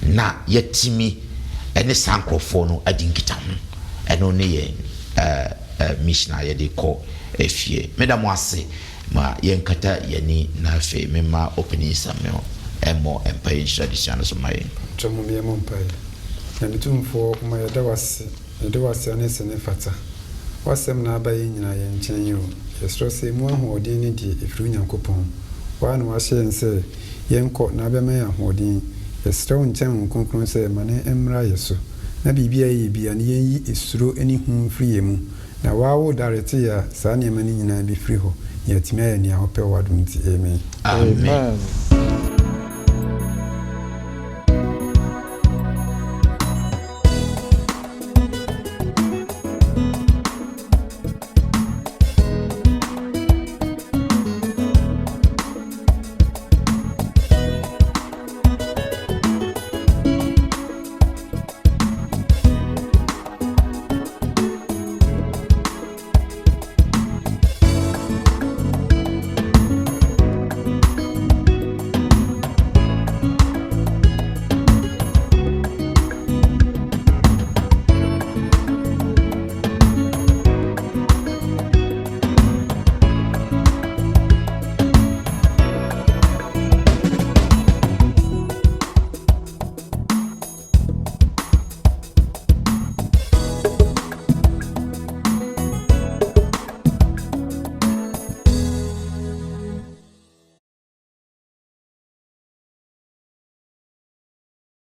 na yɛtumi ɛne saa nkurɔfoɔ no adi nkitaho. Ɛno ne yɛn ɛɛ ɛɛ mission a yɛde kɔ efie. Meda mo ase. Ma yɛnkata yɛni na afei mema ɔpanin Samuel ɛmmɔ mpa yɛn nhyira adesua no so ma yɛn. Twɛ mo yɛmmɔ mpaeɛ. Nyame tumfoɔ, ma yɛda wase, yɛde wase ane sɛ ne fata. W'asɛm na aba yɛn nyinaa yɛn nkyɛn yi o. Yɛsrɛ sɛ emu ahoɔden ne deɛ ɛfiri Onyankopɔn. Waa na wahyɛ yɛn sɛ yɛnkɔ na abɛma yɛn ahoɔden. Yɛsrɛ wo nkyɛn Honhom Kronkron sɛ ma ne mmra yɛ so. Na biribi a yɛyɛ bia no, yɛnyi esuro ne hu mfiri yɛn mu. Na waa wo darete yɛ a, saa nneɛma no nyinaa bi firi hɔ na yɛatumi ayɛ nea wopɛ wɔ w'adom nti. Amen. Amen.